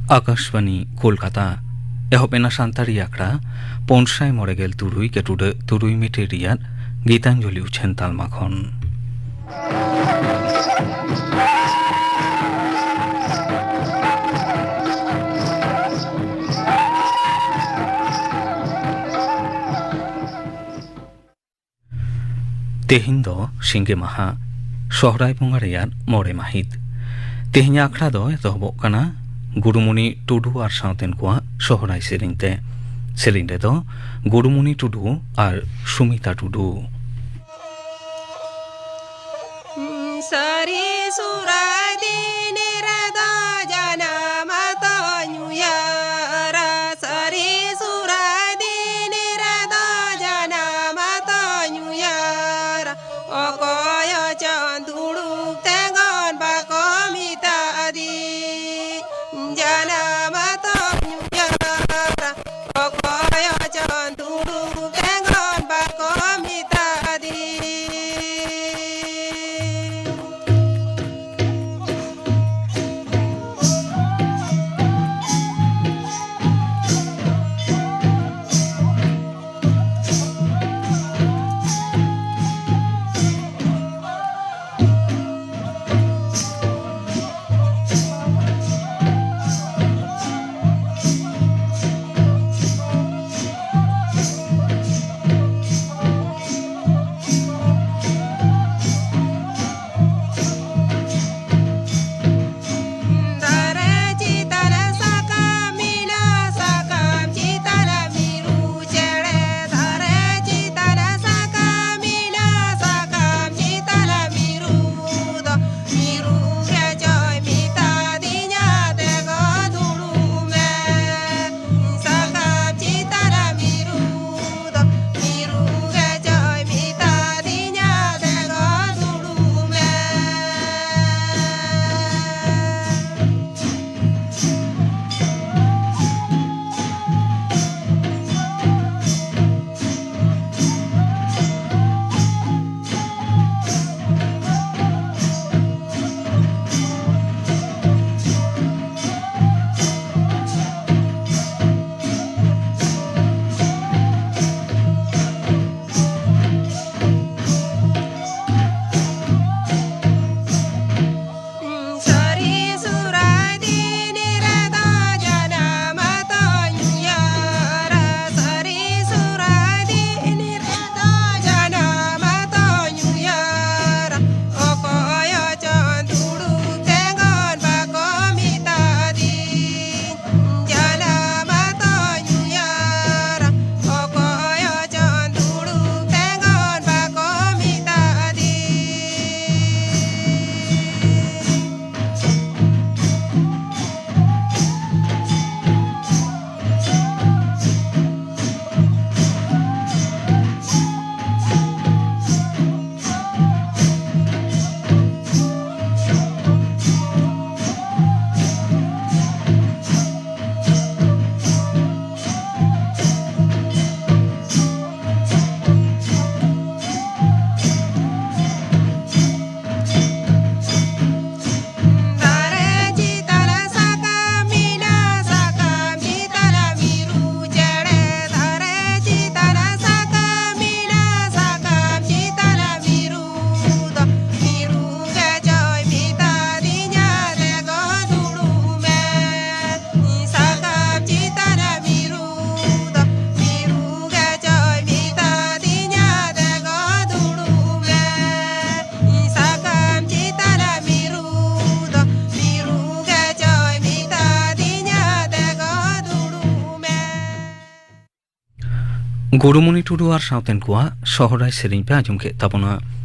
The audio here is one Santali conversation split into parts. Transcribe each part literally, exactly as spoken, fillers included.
ᱟᱠᱟᱥᱵᱟᱱᱤ ᱠᱳᱞᱠᱟᱛᱟ᱾ ᱮᱦᱚᱵ ᱮᱱᱟ ᱥᱟᱱᱛᱟᱲᱤ ᱟᱠᱷᱲᱟ ᱯᱩᱱ ᱥᱟᱭ ᱢᱚᱬᱮ ᱜᱮᱞ ᱛᱩᱨᱩᱭ ᱜᱮᱴᱩᱰᱟᱹ ᱛᱩᱨᱩᱭ ᱢᱤᱴᱤᱨ ᱨᱮᱭᱟᱜ ᱜᱤᱛᱟᱧᱡᱚᱞᱤ ᱩᱪᱷᱟᱹᱱ ᱛᱟᱞᱢᱟ ᱠᱷᱚᱱ᱾ ᱛᱮᱦᱮᱧ ᱫᱚ ᱥᱤᱸᱜᱮ ᱢᱟᱦᱟ, ᱥᱚᱦᱨᱟᱭ ᱵᱚᱸᱜᱟ ᱨᱮᱭᱟᱜ ᱢᱚᱬᱮ ᱢᱟᱹᱦᱤᱛ᱾ ᱛᱮᱦᱮᱧᱟᱜ ᱟᱠᱷᱲᱟ ᱫᱚ ᱮᱛᱚᱦᱚᱵᱚᱜ ᱠᱟᱱᱟ ᱜᱩᱨᱩᱢᱩᱱᱤ ᱴᱩᱰᱩ ᱟᱨ ᱥᱟᱶᱛᱮᱱ ᱠᱚᱣᱟᱜ ᱥᱚᱦᱨᱟᱭ ᱥᱮᱨᱮᱧ ᱛᱮ᱾ ᱥᱮᱨᱮᱧ ᱨᱮᱫᱚ ᱜᱩᱨᱩᱢᱩᱱᱤ ᱴᱩᱰᱩ ᱟᱨ ᱥᱩᱢᱤᱛᱟ ᱴᱩᱰᱩ᱾ ᱥᱟᱹᱨᱤ ᱥᱚᱦᱨᱟᱭ ᱫᱤᱱ ᱨᱮᱫᱚ ᱡᱟᱱᱟᱢ ᱟᱛᱚ ᱧᱩᱭᱟᱨᱟ, ᱥᱟᱹᱨᱤ ᱥᱚᱦᱨᱟᱭ ᱫᱤᱱ ᱨᱮᱫᱚ ᱡᱟᱱᱟᱢ ᱟᱛᱚ ᱧᱩᱭᱟᱨᱟ, ᱚᱠᱚᱭ ᱦᱚᱪᱚᱱ ᱫᱩᱲᱩᱵ ᱛᱮᱸᱜᱚᱱ ᱵᱟᱠᱚ ᱢᱮᱛᱟᱫᱤᱧ, ᱡᱟᱱᱟᱢ ᱟᱛᱚ ᱧᱩᱭᱟᱨᱟ, ᱚᱠᱚᱭ ᱦᱚᱪᱚᱱ ᱫᱩᱲᱩᱵ ᱛᱮᱸᱜᱚᱱ ᱵᱟᱠᱚ ᱢᱮᱛᱟᱫᱤᱧ᱾ ᱜᱩᱨᱩᱢᱩᱱᱤ ᱴᱩᱰᱩ ᱟᱨ ᱥᱟᱶᱛᱮᱱ ᱠᱚᱣᱟᱜ ᱥᱚᱦᱨᱟᱭ ᱥᱮᱨᱮᱧ ᱯᱮ ᱟᱸᱡᱚᱢ ᱠᱮᱫ ᱛᱟᱵᱚᱱᱟ᱾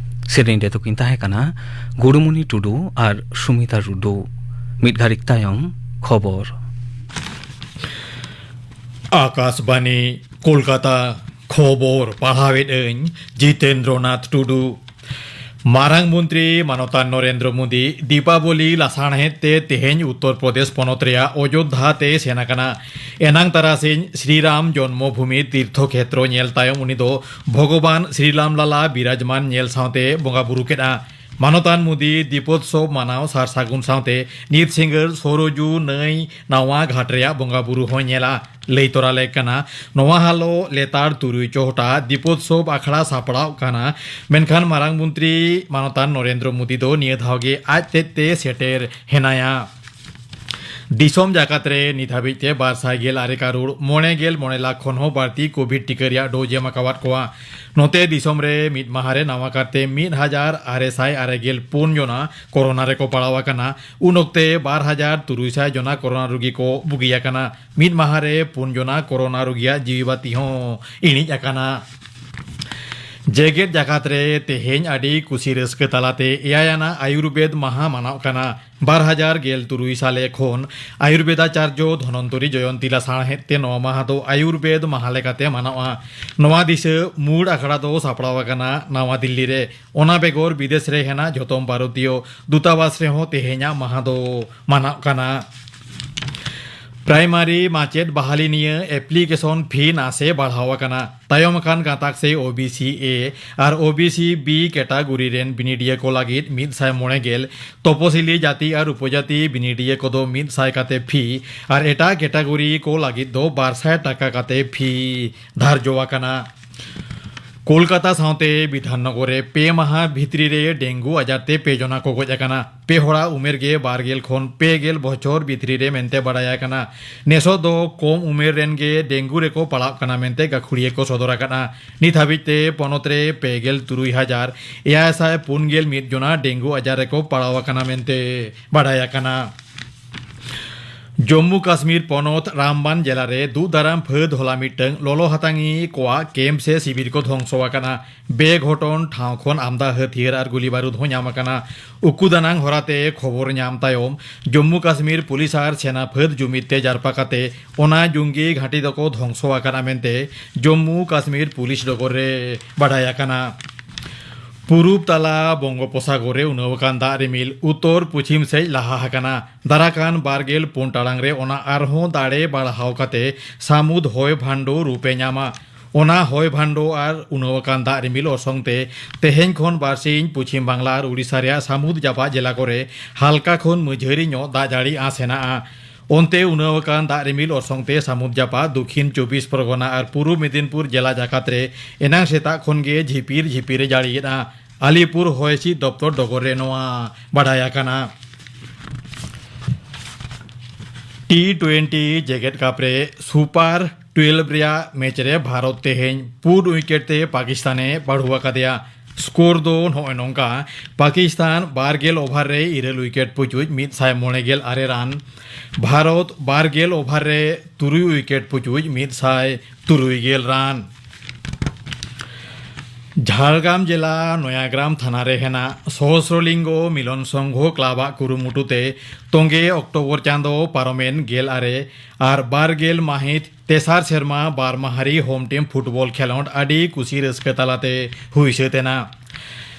ᱥᱮᱨᱮᱧ ᱨᱮᱫᱚ ᱠᱤᱱ ᱛᱟᱦᱮᱸ ᱠᱟᱱᱟ ᱜᱩᱨᱩᱢᱩᱱᱤ ᱴᱩᱰᱩ ᱟᱨ ᱥᱩᱢᱤᱛᱟ ᱴᱩᱰᱩ᱾ ᱢᱤᱫ ᱜᱷᱟᱹᱲᱤᱠ ᱛᱟᱭᱚᱢ ᱠᱷᱚᱵᱚᱨ᱾ ᱟᱠᱟᱥᱵᱟᱱᱤ, ᱠᱳᱞᱠᱟᱛᱟ᱾ ᱠᱷᱚᱵᱚᱨ ᱯᱟᱲᱦᱟᱣᱮᱫ ᱟᱹᱧ ᱡᱤᱛᱮᱱᱫᱨᱚᱱᱟᱛᱷ ᱴᱩᱰᱩ᱾ ᱢᱟᱨᱟᱝ ᱢᱚᱱᱛᱨᱤ ᱢᱟᱱᱚᱛᱟᱱ ᱱᱚᱨᱮᱱᱫᱨᱚ ᱢᱳᱫᱤ ᱫᱤᱯᱟᱵᱚᱞᱤ ᱞᱟᱥᱟᱲᱦᱮᱫ ᱛᱮ ᱛᱮᱦᱮᱧ ᱩᱛᱛᱚᱨ ᱯᱨᱚᱫᱮᱥ ᱯᱚᱱᱚᱛ ᱨᱮᱭᱟᱜ ᱚᱡᱳᱫᱽᱫᱷᱟ ᱛᱮᱭ ᱥᱮᱱ ᱟᱠᱟᱱᱟ᱾ ᱮᱱᱟᱝ ᱛᱟᱨᱟᱥᱤᱧ ᱥᱨᱤᱨᱟᱢ ᱡᱚᱱᱢᱚᱵᱷᱩᱢᱤ ᱛᱤᱨᱛᱷᱚ ᱠᱷᱮᱛᱨᱚ ᱧᱮᱞ ᱛᱟᱭᱚᱢ ᱩᱱᱤ ᱫᱚ ᱵᱷᱚᱜᱚᱵᱟᱱ ᱥᱨᱤᱨᱟᱢ ᱞᱟᱞᱟ ᱵᱤᱨᱟᱡᱽᱢᱟᱱ ᱧᱮᱞ ᱥᱟᱶᱛᱮ ᱵᱚᱸᱜᱟ ᱵᱩᱨᱩ ᱠᱮᱫᱼᱟ᱾ ᱢᱟᱱᱚᱛᱟᱱ ᱢᱳᱫᱤ ᱫᱤᱯᱳᱛᱥᱚᱵ ᱢᱟᱱᱟᱣ ᱥᱟᱨ ᱥᱟᱹᱜᱩᱱ ᱥᱟᱶᱛᱮ ᱱᱤᱛ ᱥᱤᱸᱜᱟᱹᱲ ᱥᱚᱨᱚᱡᱩ ᱱᱟᱹᱭ ᱱᱟᱣᱟ ᱜᱷᱟᱴ ᱨᱮᱭᱟᱜ ᱵᱚᱸᱜᱟ ᱵᱩᱨᱩ ᱦᱚᱸᱭ ᱧᱮᱞᱟ᱾ ᱞᱟᱹᱭ ᱛᱚᱨᱟ ᱞᱮᱠ ᱠᱟᱱᱟ, ᱱᱚᱣᱟ ᱦᱤᱞᱳᱜ ᱞᱮᱛᱟᱲ ᱛᱩᱨᱩᱭ ᱪᱚᱦᱴᱟ ᱫᱤᱯᱳᱛᱥᱚᱵ ᱟᱠᱷᱲᱟ ᱥᱟᱯᱲᱟᱣ ᱠᱟᱱᱟ, ᱢᱮᱱᱠᱷᱟᱱ ᱢᱟᱨᱟᱝ ᱢᱚᱱᱛᱨᱤ ᱢᱟᱱᱚᱛᱟᱱ ᱱᱚᱨᱮᱱᱫᱨᱚ ᱢᱳᱫᱤ ᱫᱚ ᱱᱤᱭᱟᱹ ᱫᱷᱟᱣ ᱜᱮ ᱟᱡ ᱛᱮᱫ ᱛᱮ ᱥᱮᱴᱮᱨ ᱦᱮᱱᱟᱭᱟ᱾ ᱫᱤᱥᱚᱢ ᱡᱟᱠᱟᱛ ᱨᱮ ᱱᱤᱛ ᱦᱟᱹᱵᱤᱡ ᱛᱮ ᱵᱟᱨ ᱥᱟᱭ ᱜᱮᱞ ᱟᱨᱮ ᱠᱟᱨᱳᱲ ᱢᱚᱬᱮ ᱜᱮᱞ ᱢᱚᱬᱮ ᱞᱟᱠᱷ ᱠᱷᱚᱱ ᱦᱚᱸ ᱵᱟᱹᱲᱛᱤ ᱠᱳᱵᱷᱤᱰ ᱴᱤᱠᱟᱹ ᱨᱮᱭᱟᱜ ᱰᱳᱡᱽ ᱮᱢ ᱟᱠᱟᱣᱟᱫ ᱠᱚᱣᱟ᱾ ᱱᱚᱛᱮ ᱫᱤᱥᱚᱢ ᱨᱮ ᱢᱤᱫ ᱢᱟᱦᱟ ᱨᱮ ᱱᱟᱣᱟ ᱠᱟᱨᱛᱮ ᱢᱤᱫ ᱦᱟᱡᱟᱨ ᱟᱨᱮ ᱥᱟᱭ ᱟᱨᱮ ᱜᱮᱞ ᱯᱩᱱ ᱡᱚᱱᱟ ᱠᱳᱨᱳᱱᱟ ᱨᱮᱠᱚ ᱯᱟᱲᱟᱣ ᱟᱠᱟᱱᱟ᱾ ᱩᱱ ᱚᱠᱛᱮ ᱵᱟᱨ ᱦᱟᱡᱟᱨ ᱛᱩᱨᱩᱭ ᱥᱟᱭ ᱡᱚᱱᱟ ᱠᱳᱨᱳᱱᱟ ᱨᱩᱜᱤ ᱠᱚ ᱵᱩᱜᱤ ᱟᱠᱟᱱᱟ᱾ ᱢᱤᱫ ᱢᱟᱦᱟ ᱨᱮ ᱯᱩᱱ ᱡᱚᱱᱟ ᱠᱳᱨᱳᱱᱟ ᱨᱩᱜᱤᱭᱟᱜ ᱡᱤᱣᱤ ᱵᱟᱹᱛᱤ ᱦᱚᱸ ᱤᱬᱤᱡ ᱟᱠᱟᱱᱟ᱾ ᱡᱮᱜᱮᱛ ᱡᱟᱠᱟᱛ ᱨᱮ ᱛᱮᱦᱮᱧ ᱟᱹᱰᱤ ᱠᱩᱥᱤ ᱨᱟᱹᱥᱠᱟᱹ ᱛᱟᱞᱟᱛᱮ ᱮᱭᱟᱭ ᱟᱱᱟᱜ ᱟᱭᱩᱨᱵᱮᱫ ᱢᱟᱦᱟ ᱢᱟᱱᱟᱣ ᱠᱟᱱᱟ᱾ ᱵᱟᱨ ᱦᱟᱡᱟᱨ ᱜᱮᱞ ᱛᱩᱨᱩᱭ ᱥᱟᱞᱮ ᱠᱷᱚᱱ ᱟᱭᱩᱨᱵᱮᱫᱟᱪᱟᱨᱡᱚ ᱫᱷᱚᱱᱚᱱᱛᱚᱨᱤ ᱡᱚᱭᱚᱱᱛᱤ ᱞᱟᱥᱟᱲᱦᱮᱫ ᱛᱮ ᱱᱚᱣᱟ ᱢᱟᱦᱟ ᱫᱚ ᱟᱭᱩᱨᱵᱮᱫ ᱢᱟᱦᱟ ᱞᱮᱠᱟᱛᱮ ᱢᱟᱱᱟᱣᱟ᱾ ᱱᱚᱣᱟ ᱫᱤᱥᱟᱹ ᱢᱩᱲ ᱟᱠᱷᱲᱟ ᱫᱚ ᱥᱟᱯᱲᱟᱣ ᱟᱠᱟᱱᱟ ᱱᱟᱣᱟ ᱫᱤᱞᱞᱤ ᱨᱮ᱾ ᱚᱱᱟ ᱵᱮᱜᱚᱨ ᱵᱤᱫᱮᱥ ᱨᱮ ᱦᱮᱱᱟᱜ ᱡᱷᱚᱛᱚᱢ ᱵᱷᱟᱨᱚᱛᱤᱭᱚ ᱫᱩᱛᱟᱵᱟᱥ ᱨᱮᱦᱚᱸ ᱛᱮᱦᱮᱧᱟᱜ ᱢᱟᱦᱟ ᱫᱚ ᱢᱟᱱᱟᱣ ᱠᱟᱱᱟ᱾ ᱯᱨᱟᱭᱢᱟᱨᱤ ᱢᱟᱪᱮᱫ ᱵᱟᱦᱟᱞᱤ ᱱᱤᱭᱟᱹ ᱮᱯᱞᱤᱠᱮᱥᱚᱱ ᱯᱷᱤ ᱱᱟᱥᱮ ᱵᱟᱲᱦᱟᱣ ᱟᱠᱟᱱᱟ᱾ ᱛᱟᱭᱚᱢ ᱟᱠᱟᱱ ᱜᱟᱸᱛᱟᱠ ᱥᱮ ᱳᱵᱤᱥᱤ ᱮ ᱟᱨ ᱳᱵᱤᱥᱤ ᱵᱤ ᱠᱮᱴᱟᱜᱚᱨᱤ ᱨᱮᱱ ᱵᱤᱱᱤᱰᱤᱭᱟᱹ ᱠᱚ ᱞᱟᱹᱜᱤᱫ ᱢᱤᱫ ᱥᱟᱭ ᱢᱚᱬᱮ ᱜᱮᱞ, ᱛᱚᱯᱚᱥᱤᱞᱤ ᱡᱟᱹᱛᱤ ᱟᱨ ᱩᱯᱚᱡᱟᱹᱛᱤ ᱵᱤᱱᱤᱰᱤᱭᱟᱹ ᱠᱚᱫᱚ ᱢᱤᱫ ᱥᱟᱭ ᱠᱟᱛᱮ ᱯᱷᱤ ᱟᱨ ᱮᱴᱟᱜ ᱠᱮᱴᱟᱜᱚᱨᱤ ᱠᱚ ᱞᱟᱹᱜᱤᱫ ᱫᱚ ᱵᱟᱨ ᱥᱟᱭ ᱴᱟᱠᱟ ᱠᱟᱛᱮ ᱯᱷᱤ ᱫᱷᱟᱨᱡᱚ ᱟᱠᱟᱱᱟ᱾ ᱠᱳᱞᱠᱟᱛᱟ ᱥᱟᱶᱛᱮ ᱵᱤᱫᱷᱟᱱᱱᱚᱜᱚᱨ ᱨᱮ ᱯᱮ ᱢᱟᱦᱟ ᱵᱷᱤᱛᱨᱤ ᱨᱮ ᱰᱮᱝᱜᱩ ᱟᱡᱟᱨ ᱛᱮ ᱯᱮ ᱡᱚᱱᱟ ᱠᱚ ᱜᱚᱡ ᱟᱠᱟᱱᱟ᱾ ᱯᱮ ᱦᱚᱲᱟᱜ ᱩᱢᱮᱨ ᱜᱮ ᱵᱟᱨ ᱜᱮᱞ ᱠᱷᱚᱱ ᱯᱮ ᱜᱮᱞ ᱵᱚᱪᱷᱚᱨ ᱵᱷᱤᱛᱨᱤ ᱨᱮ ᱢᱮᱱᱛᱮ ᱵᱟᱰᱟᱭ ᱟᱠᱟᱱᱟ᱾ ᱱᱮᱥᱚᱜ ᱫᱚ ᱠᱚᱢ ᱩᱢᱮᱨ ᱨᱮᱱ ᱜᱮ ᱰᱮᱝᱜᱩ ᱨᱮᱠᱚ ᱯᱟᱲᱟᱜ ᱠᱟᱱᱟ ᱢᱮᱱᱛᱮ ᱜᱟᱹᱠᱷᱩᱲᱤᱭᱟᱹ ᱠᱚ ᱥᱚᱫᱚᱨ ᱟᱠᱟᱫᱼᱟ᱾ ᱱᱤᱛ ᱦᱟᱹᱵᱤᱡ ᱛᱮ ᱯᱚᱱᱚᱛ ᱨᱮ ᱯᱮ ᱜᱮᱞ ᱛᱩᱨᱩᱭ ᱦᱟᱡᱟᱨ ᱮᱭᱟᱭ ᱥᱟᱭ ᱯᱩᱱ ᱜᱮᱞ ᱢᱤᱫ ᱡᱚᱱᱟ ᱰᱮᱝᱜᱩ ᱟᱡᱟᱨ ᱨᱮᱠᱚ ᱯᱟᱲᱟᱣ ᱟᱠᱟᱱᱟ ᱢᱮᱱᱛᱮ ᱵᱟᱰᱟᱭ ᱟᱠᱟᱱᱟ᱾ ᱡᱚᱢᱢᱩ ᱠᱟᱥᱢᱤᱨ ᱯᱚᱱᱚᱛ ᱨᱟᱢᱵᱟᱱ ᱡᱮᱞᱟ ᱨᱮ ᱫᱩᱜ ᱫᱟᱨᱟᱢ ᱯᱷᱟᱹᱫ ᱦᱚᱞᱟ ᱢᱤᱫᱴᱟᱝ ᱞᱚᱞᱚ ᱦᱟᱛᱟᱝᱤ ᱠᱚᱣᱟᱜ ᱠᱮᱢᱯ ᱥᱮ ᱥᱤᱵᱤᱨ ᱠᱚ ᱫᱷᱚᱝᱥᱚ ᱟᱠᱟᱱᱟ᱾ ᱵᱮᱜᱷᱚᱴᱚᱱ ᱴᱷᱟᱶ ᱠᱷᱚᱱ ᱟᱢᱫᱟ ᱦᱟᱹᱛᱭᱟᱹᱨ ᱟᱨ ᱜᱩᱞᱤ ᱵᱟᱹᱨᱩᱫ ᱦᱚᱸ ᱧᱟᱢ ᱟᱠᱟᱱᱟ᱾ ᱩᱠᱩ ᱫᱟᱱᱟᱝ ᱦᱚᱨᱟᱛᱮ ᱠᱷᱚᱵᱚᱨ ᱧᱟᱢ ᱛᱟᱭᱚᱢ ᱡᱚᱢᱢᱩ ᱠᱟᱥᱢᱤᱨ ᱯᱩᱞᱤᱥ ᱟᱨ ᱥᱮᱱᱟ ᱯᱷᱟᱹᱫ ᱡᱩᱢᱤᱫ ᱛᱮ ᱡᱟᱨᱯᱟ ᱠᱟᱛᱮ ᱚᱱᱟ ᱡᱩᱝᱜᱤ ᱜᱷᱟᱹᱴᱤ ᱫᱚᱠᱚ ᱫᱷᱚᱝᱥᱚ ᱟᱠᱟᱫᱼᱟ ᱢᱮᱱᱛᱮ ᱡᱚᱢᱢᱩ ᱠᱟᱥᱢᱤᱨ ᱯᱩᱞᱤᱥ ᱰᱚᱜᱚᱨ ᱨᱮ ᱵᱟᱰᱟᱭ ᱟᱠᱟᱱᱟ᱾ ᱯᱩᱨᱩᱵ ᱛᱟᱞᱟ ᱵᱚᱝᱜᱳᱯᱚᱥᱟᱜᱚᱨ ᱨᱮ ᱩᱱᱟᱹᱣ ᱟᱠᱟᱱ ᱫᱟᱜ ᱨᱤᱢᱤᱞ ᱩᱛᱚᱨ ᱯᱚᱪᱷᱤᱢ ᱥᱮᱡ ᱞᱟᱦᱟ ᱟᱠᱟᱱᱟ᱾ ᱫᱟᱨᱟᱠᱟᱱ ᱵᱟᱨ ᱜᱮᱞ ᱯᱩᱱ ᱴᱟᱲᱟᱝ ᱨᱮ ᱚᱱᱟ ᱟᱨᱦᱚᱸ ᱫᱟᱲᱮ ᱵᱟᱲᱦᱟᱣ ᱠᱟᱛᱮ ᱥᱟᱹᱢᱩᱫ ᱦᱚᱭ ᱵᱷᱟᱱᱰᱳ ᱨᱩᱯᱮ ᱧᱟᱢᱟ᱾ ᱚᱱᱟ ᱦᱚᱭ ᱵᱷᱟᱱᱰᱳ ᱟᱨ ᱩᱱᱟᱹᱣ ᱟᱠᱟᱱ ᱫᱟᱜ ᱨᱤᱢᱤᱞ ᱚᱨᱥᱚᱝ ᱛᱮ ᱛᱮᱦᱮᱧ ᱠᱷᱚᱱ ᱵᱟᱨᱥᱤᱧ ᱯᱚᱪᱷᱤᱢ ᱵᱟᱝᱞᱟ ᱟᱨ ᱩᱰᱤᱥᱟ ᱨᱮᱭᱟᱜ ᱥᱟᱹᱢᱩᱫ ᱡᱟᱯᱟᱜ ᱡᱮᱞᱟ ᱠᱚᱨᱮ ᱦᱟᱞᱠᱟ ᱠᱷᱚᱱ ᱢᱟᱹᱡᱷᱟᱹᱨᱤ ᱧᱚᱜ ᱫᱟᱜ ᱡᱟᱹᱲᱤ ᱟᱸᱥ ᱦᱮᱱᱟᱜᱼᱟ᱾ ᱚᱱᱛᱮ ᱩᱱᱟᱹᱣ ᱟᱠᱟᱱ ᱫᱟᱜ ᱨᱤᱢᱤᱞ ᱚᱨᱥᱚᱝ ᱛᱮ ᱥᱟᱹᱢᱩᱫ ᱡᱟᱯᱟᱜ ᱫᱚᱠᱷᱤᱱ ᱪᱚᱵᱵᱤᱥ ᱯᱚᱨᱜᱚᱱᱟ ᱟᱨ ᱯᱩᱨᱩᱵ ᱢᱮᱫᱤᱱᱯᱩᱨ ᱡᱮᱞᱟ ᱡᱟᱠᱟᱛ ᱨᱮ ᱮᱱᱟᱝ ᱥᱮᱛᱟᱜ ᱠᱷᱚᱱ ᱜᱮ ᱡᱷᱤᱯᱤᱨ ᱡᱷᱤᱯᱤᱨ ᱮ ᱡᱟᱹᱲᱤᱭᱮᱫᱼᱟ᱾ ᱟᱞᱤᱯᱩᱨ ᱦᱚᱭ ᱦᱤᱸᱥᱤᱫ ᱫᱚᱯᱛᱚᱨ ᱰᱚᱜᱚᱨ ᱨᱮ ᱱᱚᱣᱟ ᱵᱟᱰᱟᱭ ᱟᱠᱟᱱᱟ᱾ ᱴᱤ ᱴᱩᱭᱮᱱᱴᱤ ᱡᱮᱜᱮᱫ ᱠᱟᱯ ᱨᱮ ᱥᱩᱯᱟᱨ ᱴᱩᱭᱮᱞᱵᱷ ᱨᱮᱭᱟᱜ ᱢᱮᱪ ᱨᱮ ᱵᱷᱟᱨᱚᱛ ᱛᱮᱦᱮᱧ ᱯᱩᱱ ᱩᱭᱠᱮᱴ ᱛᱮ ᱯᱟᱠᱤᱥᱛᱟᱱᱮ ᱯᱟᱹᱰᱩ ᱟᱠᱟᱫᱮᱭᱟ᱾ ᱥᱠᱳᱨ ᱫᱚ ᱱᱚᱜᱼᱚᱭ ᱱᱚᱝᱠᱟ: ᱯᱟᱠᱤᱥᱛᱟᱱ ᱵᱟᱨ ᱜᱮᱞ ᱳᱵᱷᱟᱨ ᱨᱮ ᱤᱨᱟᱹᱞ ᱩᱭᱠᱮᱴ ᱯᱩᱪᱩᱡ ᱢᱤᱫ ᱥᱟᱭ ᱢᱚᱬᱮ ᱜᱮᱞ ᱟᱨᱮ ᱨᱟᱱ, ᱵᱷᱟᱨᱚᱛ ᱵᱟᱨ ᱜᱮᱞ ᱳᱵᱷᱟᱨ ᱨᱮ ᱛᱩᱨᱩᱭ ᱩᱭᱠᱮᱴ ᱯᱩᱪᱩᱡ ᱢᱤᱫ ᱥᱟᱭ ᱛᱩᱨᱩᱭ ᱜᱮᱞ ᱨᱟᱱ᱾ ᱡᱷᱟᱲᱜᱨᱟᱢ ᱡᱮᱞᱟ ᱱᱚᱭᱟᱜᱨᱟᱢ ᱛᱷᱟᱱᱟ ᱨᱮ ᱦᱮᱱᱟᱜ ᱥᱚᱦᱚᱥᱨᱚᱞᱤᱝᱜᱚ ᱢᱤᱞᱚᱱ ᱥᱚᱝᱜᱷᱚ ᱠᱞᱟᱵᱽ ᱟᱜ ᱠᱩᱨᱩᱢᱩᱴᱩ ᱛᱮ ᱛᱚᱸᱜᱮ ᱚᱠᱴᱳᱵᱚᱨ ᱪᱟᱸᱫᱚ ᱯᱟᱨᱚᱢᱮᱱ ᱜᱮᱞ ᱟᱨᱮ ᱟᱨ ᱵᱟᱨ ᱜᱮᱞ ᱢᱟᱹᱦᱤᱛ ᱛᱮᱥᱟᱨ ᱥᱮᱨᱢᱟ ᱵᱟᱨ ᱢᱟᱦᱟᱨᱤ ᱦᱳᱢ ᱴᱤᱢ ᱯᱷᱩᱴᱵᱚᱞ ᱠᱷᱮᱞᱚᱸᱰ ᱟᱹᱰᱤ ᱠᱩᱥᱤ ᱨᱟᱹᱥᱠᱟᱹ ᱛᱟᱞᱟᱛᱮ ᱦᱩᱭ ᱥᱟᱹᱛ ᱮᱱᱟ᱾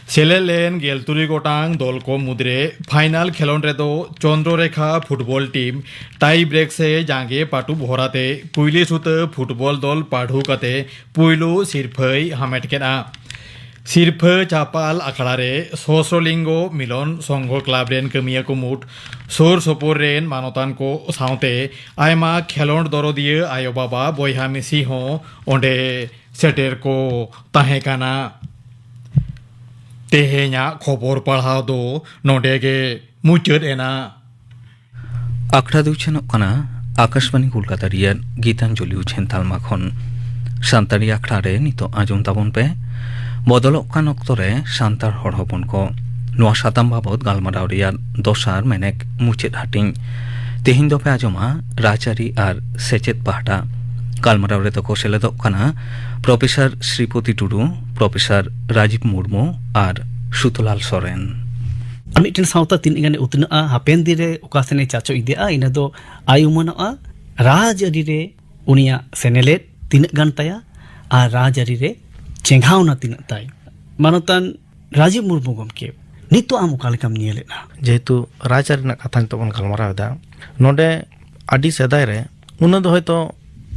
ᱥᱮᱞᱮᱫ ᱞᱮᱱ ᱜᱮᱞ ᱛᱩᱨᱩᱭ ᱜᱚᱴᱟᱝ ᱫᱚᱞ ᱠᱚ ᱢᱩᱫᱽᱨᱮ ᱯᱷᱟᱭᱱᱟᱞ ᱠᱷᱮᱞᱚᱸᱰ ᱨᱮᱫᱚ ᱪᱚᱱᱫᱨᱚ ᱨᱮᱠᱷᱟ ᱯᱷᱩᱴᱵᱚᱞ ᱴᱤᱢ ᱴᱟᱭ ᱵᱨᱮᱠ ᱥᱮ ᱡᱟᱸᱜᱮ ᱯᱟᱹᱴᱩᱵ ᱦᱚᱨᱟᱛᱮ ᱯᱩᱭᱞᱤ ᱥᱩᱛᱟᱹ ᱯᱷᱩᱴᱵᱚᱞ ᱫᱚᱞ ᱯᱟᱹᱰᱷᱩ ᱠᱟᱛᱮ ᱯᱩᱭᱞᱩ ᱥᱤᱨᱯᱷᱟᱹᱭ ᱦᱟᱢᱮᱴ ᱠᱮᱫᱼᱟ᱾ ᱥᱤᱨᱯᱷᱟᱹ ᱪᱟᱯᱟᱞ ᱟᱠᱷᱲᱟ ᱨᱮ ᱥᱚᱦᱚᱥᱨᱚᱞᱤᱝᱜᱚ ᱢᱤᱞᱚᱱ ᱥᱚᱝᱜᱷᱚ ᱠᱞᱟᱵᱽ ᱨᱮᱱ ᱠᱟᱹᱢᱤᱭᱟᱹ ᱠᱩᱢᱩᱴ, ᱥᱩᱨ ᱥᱩᱯᱩᱨ ᱨᱮᱱ ᱢᱟᱱᱚᱛᱟᱱ ᱠᱚ ᱥᱟᱶᱛᱮ ᱟᱭᱢᱟ ᱠᱷᱮᱞᱚᱸᱰ ᱫᱚᱨᱚᱫᱤᱭᱟᱹ ᱟᱭᱳ ᱵᱟᱵᱟ ᱵᱚᱭᱦᱟ ᱢᱤᱥᱤ ᱦᱚᱸ ᱚᱸᱰᱮ ᱥᱮᱴᱮᱨ ᱠᱚ ᱛᱟᱦᱮᱸ ᱠᱟᱱᱟ᱾ ᱛᱮᱦᱮᱧᱟᱜ ᱠᱷᱚᱵᱚᱨ ᱯᱟᱲᱦᱟᱣ ᱫᱚ ᱱᱚᱰᱮ ᱜᱮ ᱢᱩᱪᱟᱹᱫ ᱮᱱᱟ᱾ ᱟᱠᱷᱲᱟ ᱫᱚ ᱩᱪᱷᱟᱹᱱᱚᱜ ᱠᱟᱱᱟ ᱟᱠᱟᱥᱵᱟᱱᱤ ᱠᱳᱞᱠᱟᱛᱟ ᱨᱮᱭᱟᱜ ᱜᱤᱛᱟᱧᱡᱚᱞᱤ ᱩᱪᱷᱟᱹᱱ ᱛᱟᱞᱢᱟ ᱠᱷᱚᱱ᱾ ᱥᱟᱱᱛᱟᱲᱤ ᱟᱠᱷᱲᱟ ᱨᱮ ᱱᱤᱛᱚᱜ ᱟᱸᱡᱚᱢ ᱛᱟᱵᱚᱱ ᱯᱮ ᱵᱚᱫᱚᱞᱚᱜ ᱠᱟᱱ ᱚᱠᱛᱚ ᱨᱮ ᱥᱟᱱᱛᱟᱲ ᱦᱚᱲ ᱦᱚᱯᱚᱱ ᱠᱚ᱾ ᱱᱚᱣᱟ ᱥᱟᱛᱟᱢ ᱵᱟᱵᱚᱛ ᱜᱟᱞᱢᱟᱨᱟᱣ ᱨᱮᱭᱟᱜ ᱫᱚᱥᱟᱨ ᱢᱮᱱᱮᱠ ᱢᱩᱪᱟᱹᱫ ᱦᱟᱹᱴᱤᱧ᱾ ᱛᱮᱦᱮᱧ ᱫᱚᱯᱮ ᱟᱸᱡᱚᱢᱟ ᱨᱟᱡᱽᱟᱹᱨᱤ ᱟᱨ ᱥᱮᱪᱮᱫ ᱯᱟᱦᱴᱟ᱾ ᱜᱟᱞᱢᱟᱨᱟᱣ ᱨᱮᱫᱚ ᱠᱚ ᱥᱮᱞᱮᱫᱚᱜ ᱠᱟᱱᱟ ᱯᱨᱚᱯᱷᱮᱥᱚᱨ ᱥᱨᱤᱯᱚᱛᱤ ᱴᱩᱰᱩ, ᱯᱨᱚᱯᱷᱮᱥᱚᱨ ᱨᱟᱡᱤᱵ ᱢᱩᱨᱢᱩ ᱟᱨ ᱥᱩᱛᱚᱞᱟᱞ ᱥᱚᱨᱮᱱ᱾ ᱟᱨ ᱢᱤᱫᱴᱮᱱ ᱥᱟᱶᱛᱟ ᱛᱤᱱᱟᱹᱜ ᱜᱟᱱᱮ ᱩᱛᱱᱟᱹᱜᱼᱟ, ᱦᱟᱯᱮᱱ ᱫᱤᱱ ᱨᱮ ᱚᱠᱟ ᱥᱮᱱᱮ ᱪᱟᱪᱚ ᱤᱫᱤᱜᱼᱟ, ᱤᱱᱟᱹ ᱫᱚ ᱟᱭ ᱩᱢᱟᱹᱱᱚᱜᱼᱟ ᱨᱟᱡᱽᱟᱹᱨᱤ ᱨᱮ ᱩᱱᱤᱭᱟᱜ ᱥᱮᱱᱮᱞᱮᱫ ᱛᱤᱱᱟᱹᱜ ᱜᱟᱱ ᱛᱟᱭᱟ ᱟᱨ ᱨᱟᱡᱽᱟᱹᱨᱤ ᱨᱮ ᱪᱮᱸᱜᱷᱟᱣᱱᱟ ᱛᱤᱱᱟᱹᱜ ᱛᱟᱭ᱾ ᱢᱟᱱᱚᱛᱟᱱ ᱨᱟᱡᱤᱵ ᱢᱩᱨᱢᱩ ᱜᱚᱢᱠᱮ, ᱱᱤᱛᱚᱜ ᱟᱢ ᱚᱠᱟ ᱞᱮᱠᱟᱢ ᱧᱮᱞᱮᱫᱼᱟ? ᱡᱮᱦᱮᱛᱩ ᱨᱟᱡᱽᱟᱹᱨᱤ ᱨᱮᱱᱟᱜ ᱠᱟᱛᱷᱟ ᱱᱤᱛᱚᱜ ᱵᱚᱱ ᱜᱟᱞᱢᱟᱨᱟᱣ ᱮᱫᱟ, ᱱᱚᱰᱮ ᱟᱹᱰᱤ ᱥᱮᱫᱟᱭ ᱨᱮ ᱩᱱᱟᱹᱜ ᱫᱚ ᱦᱚᱭᱛᱚ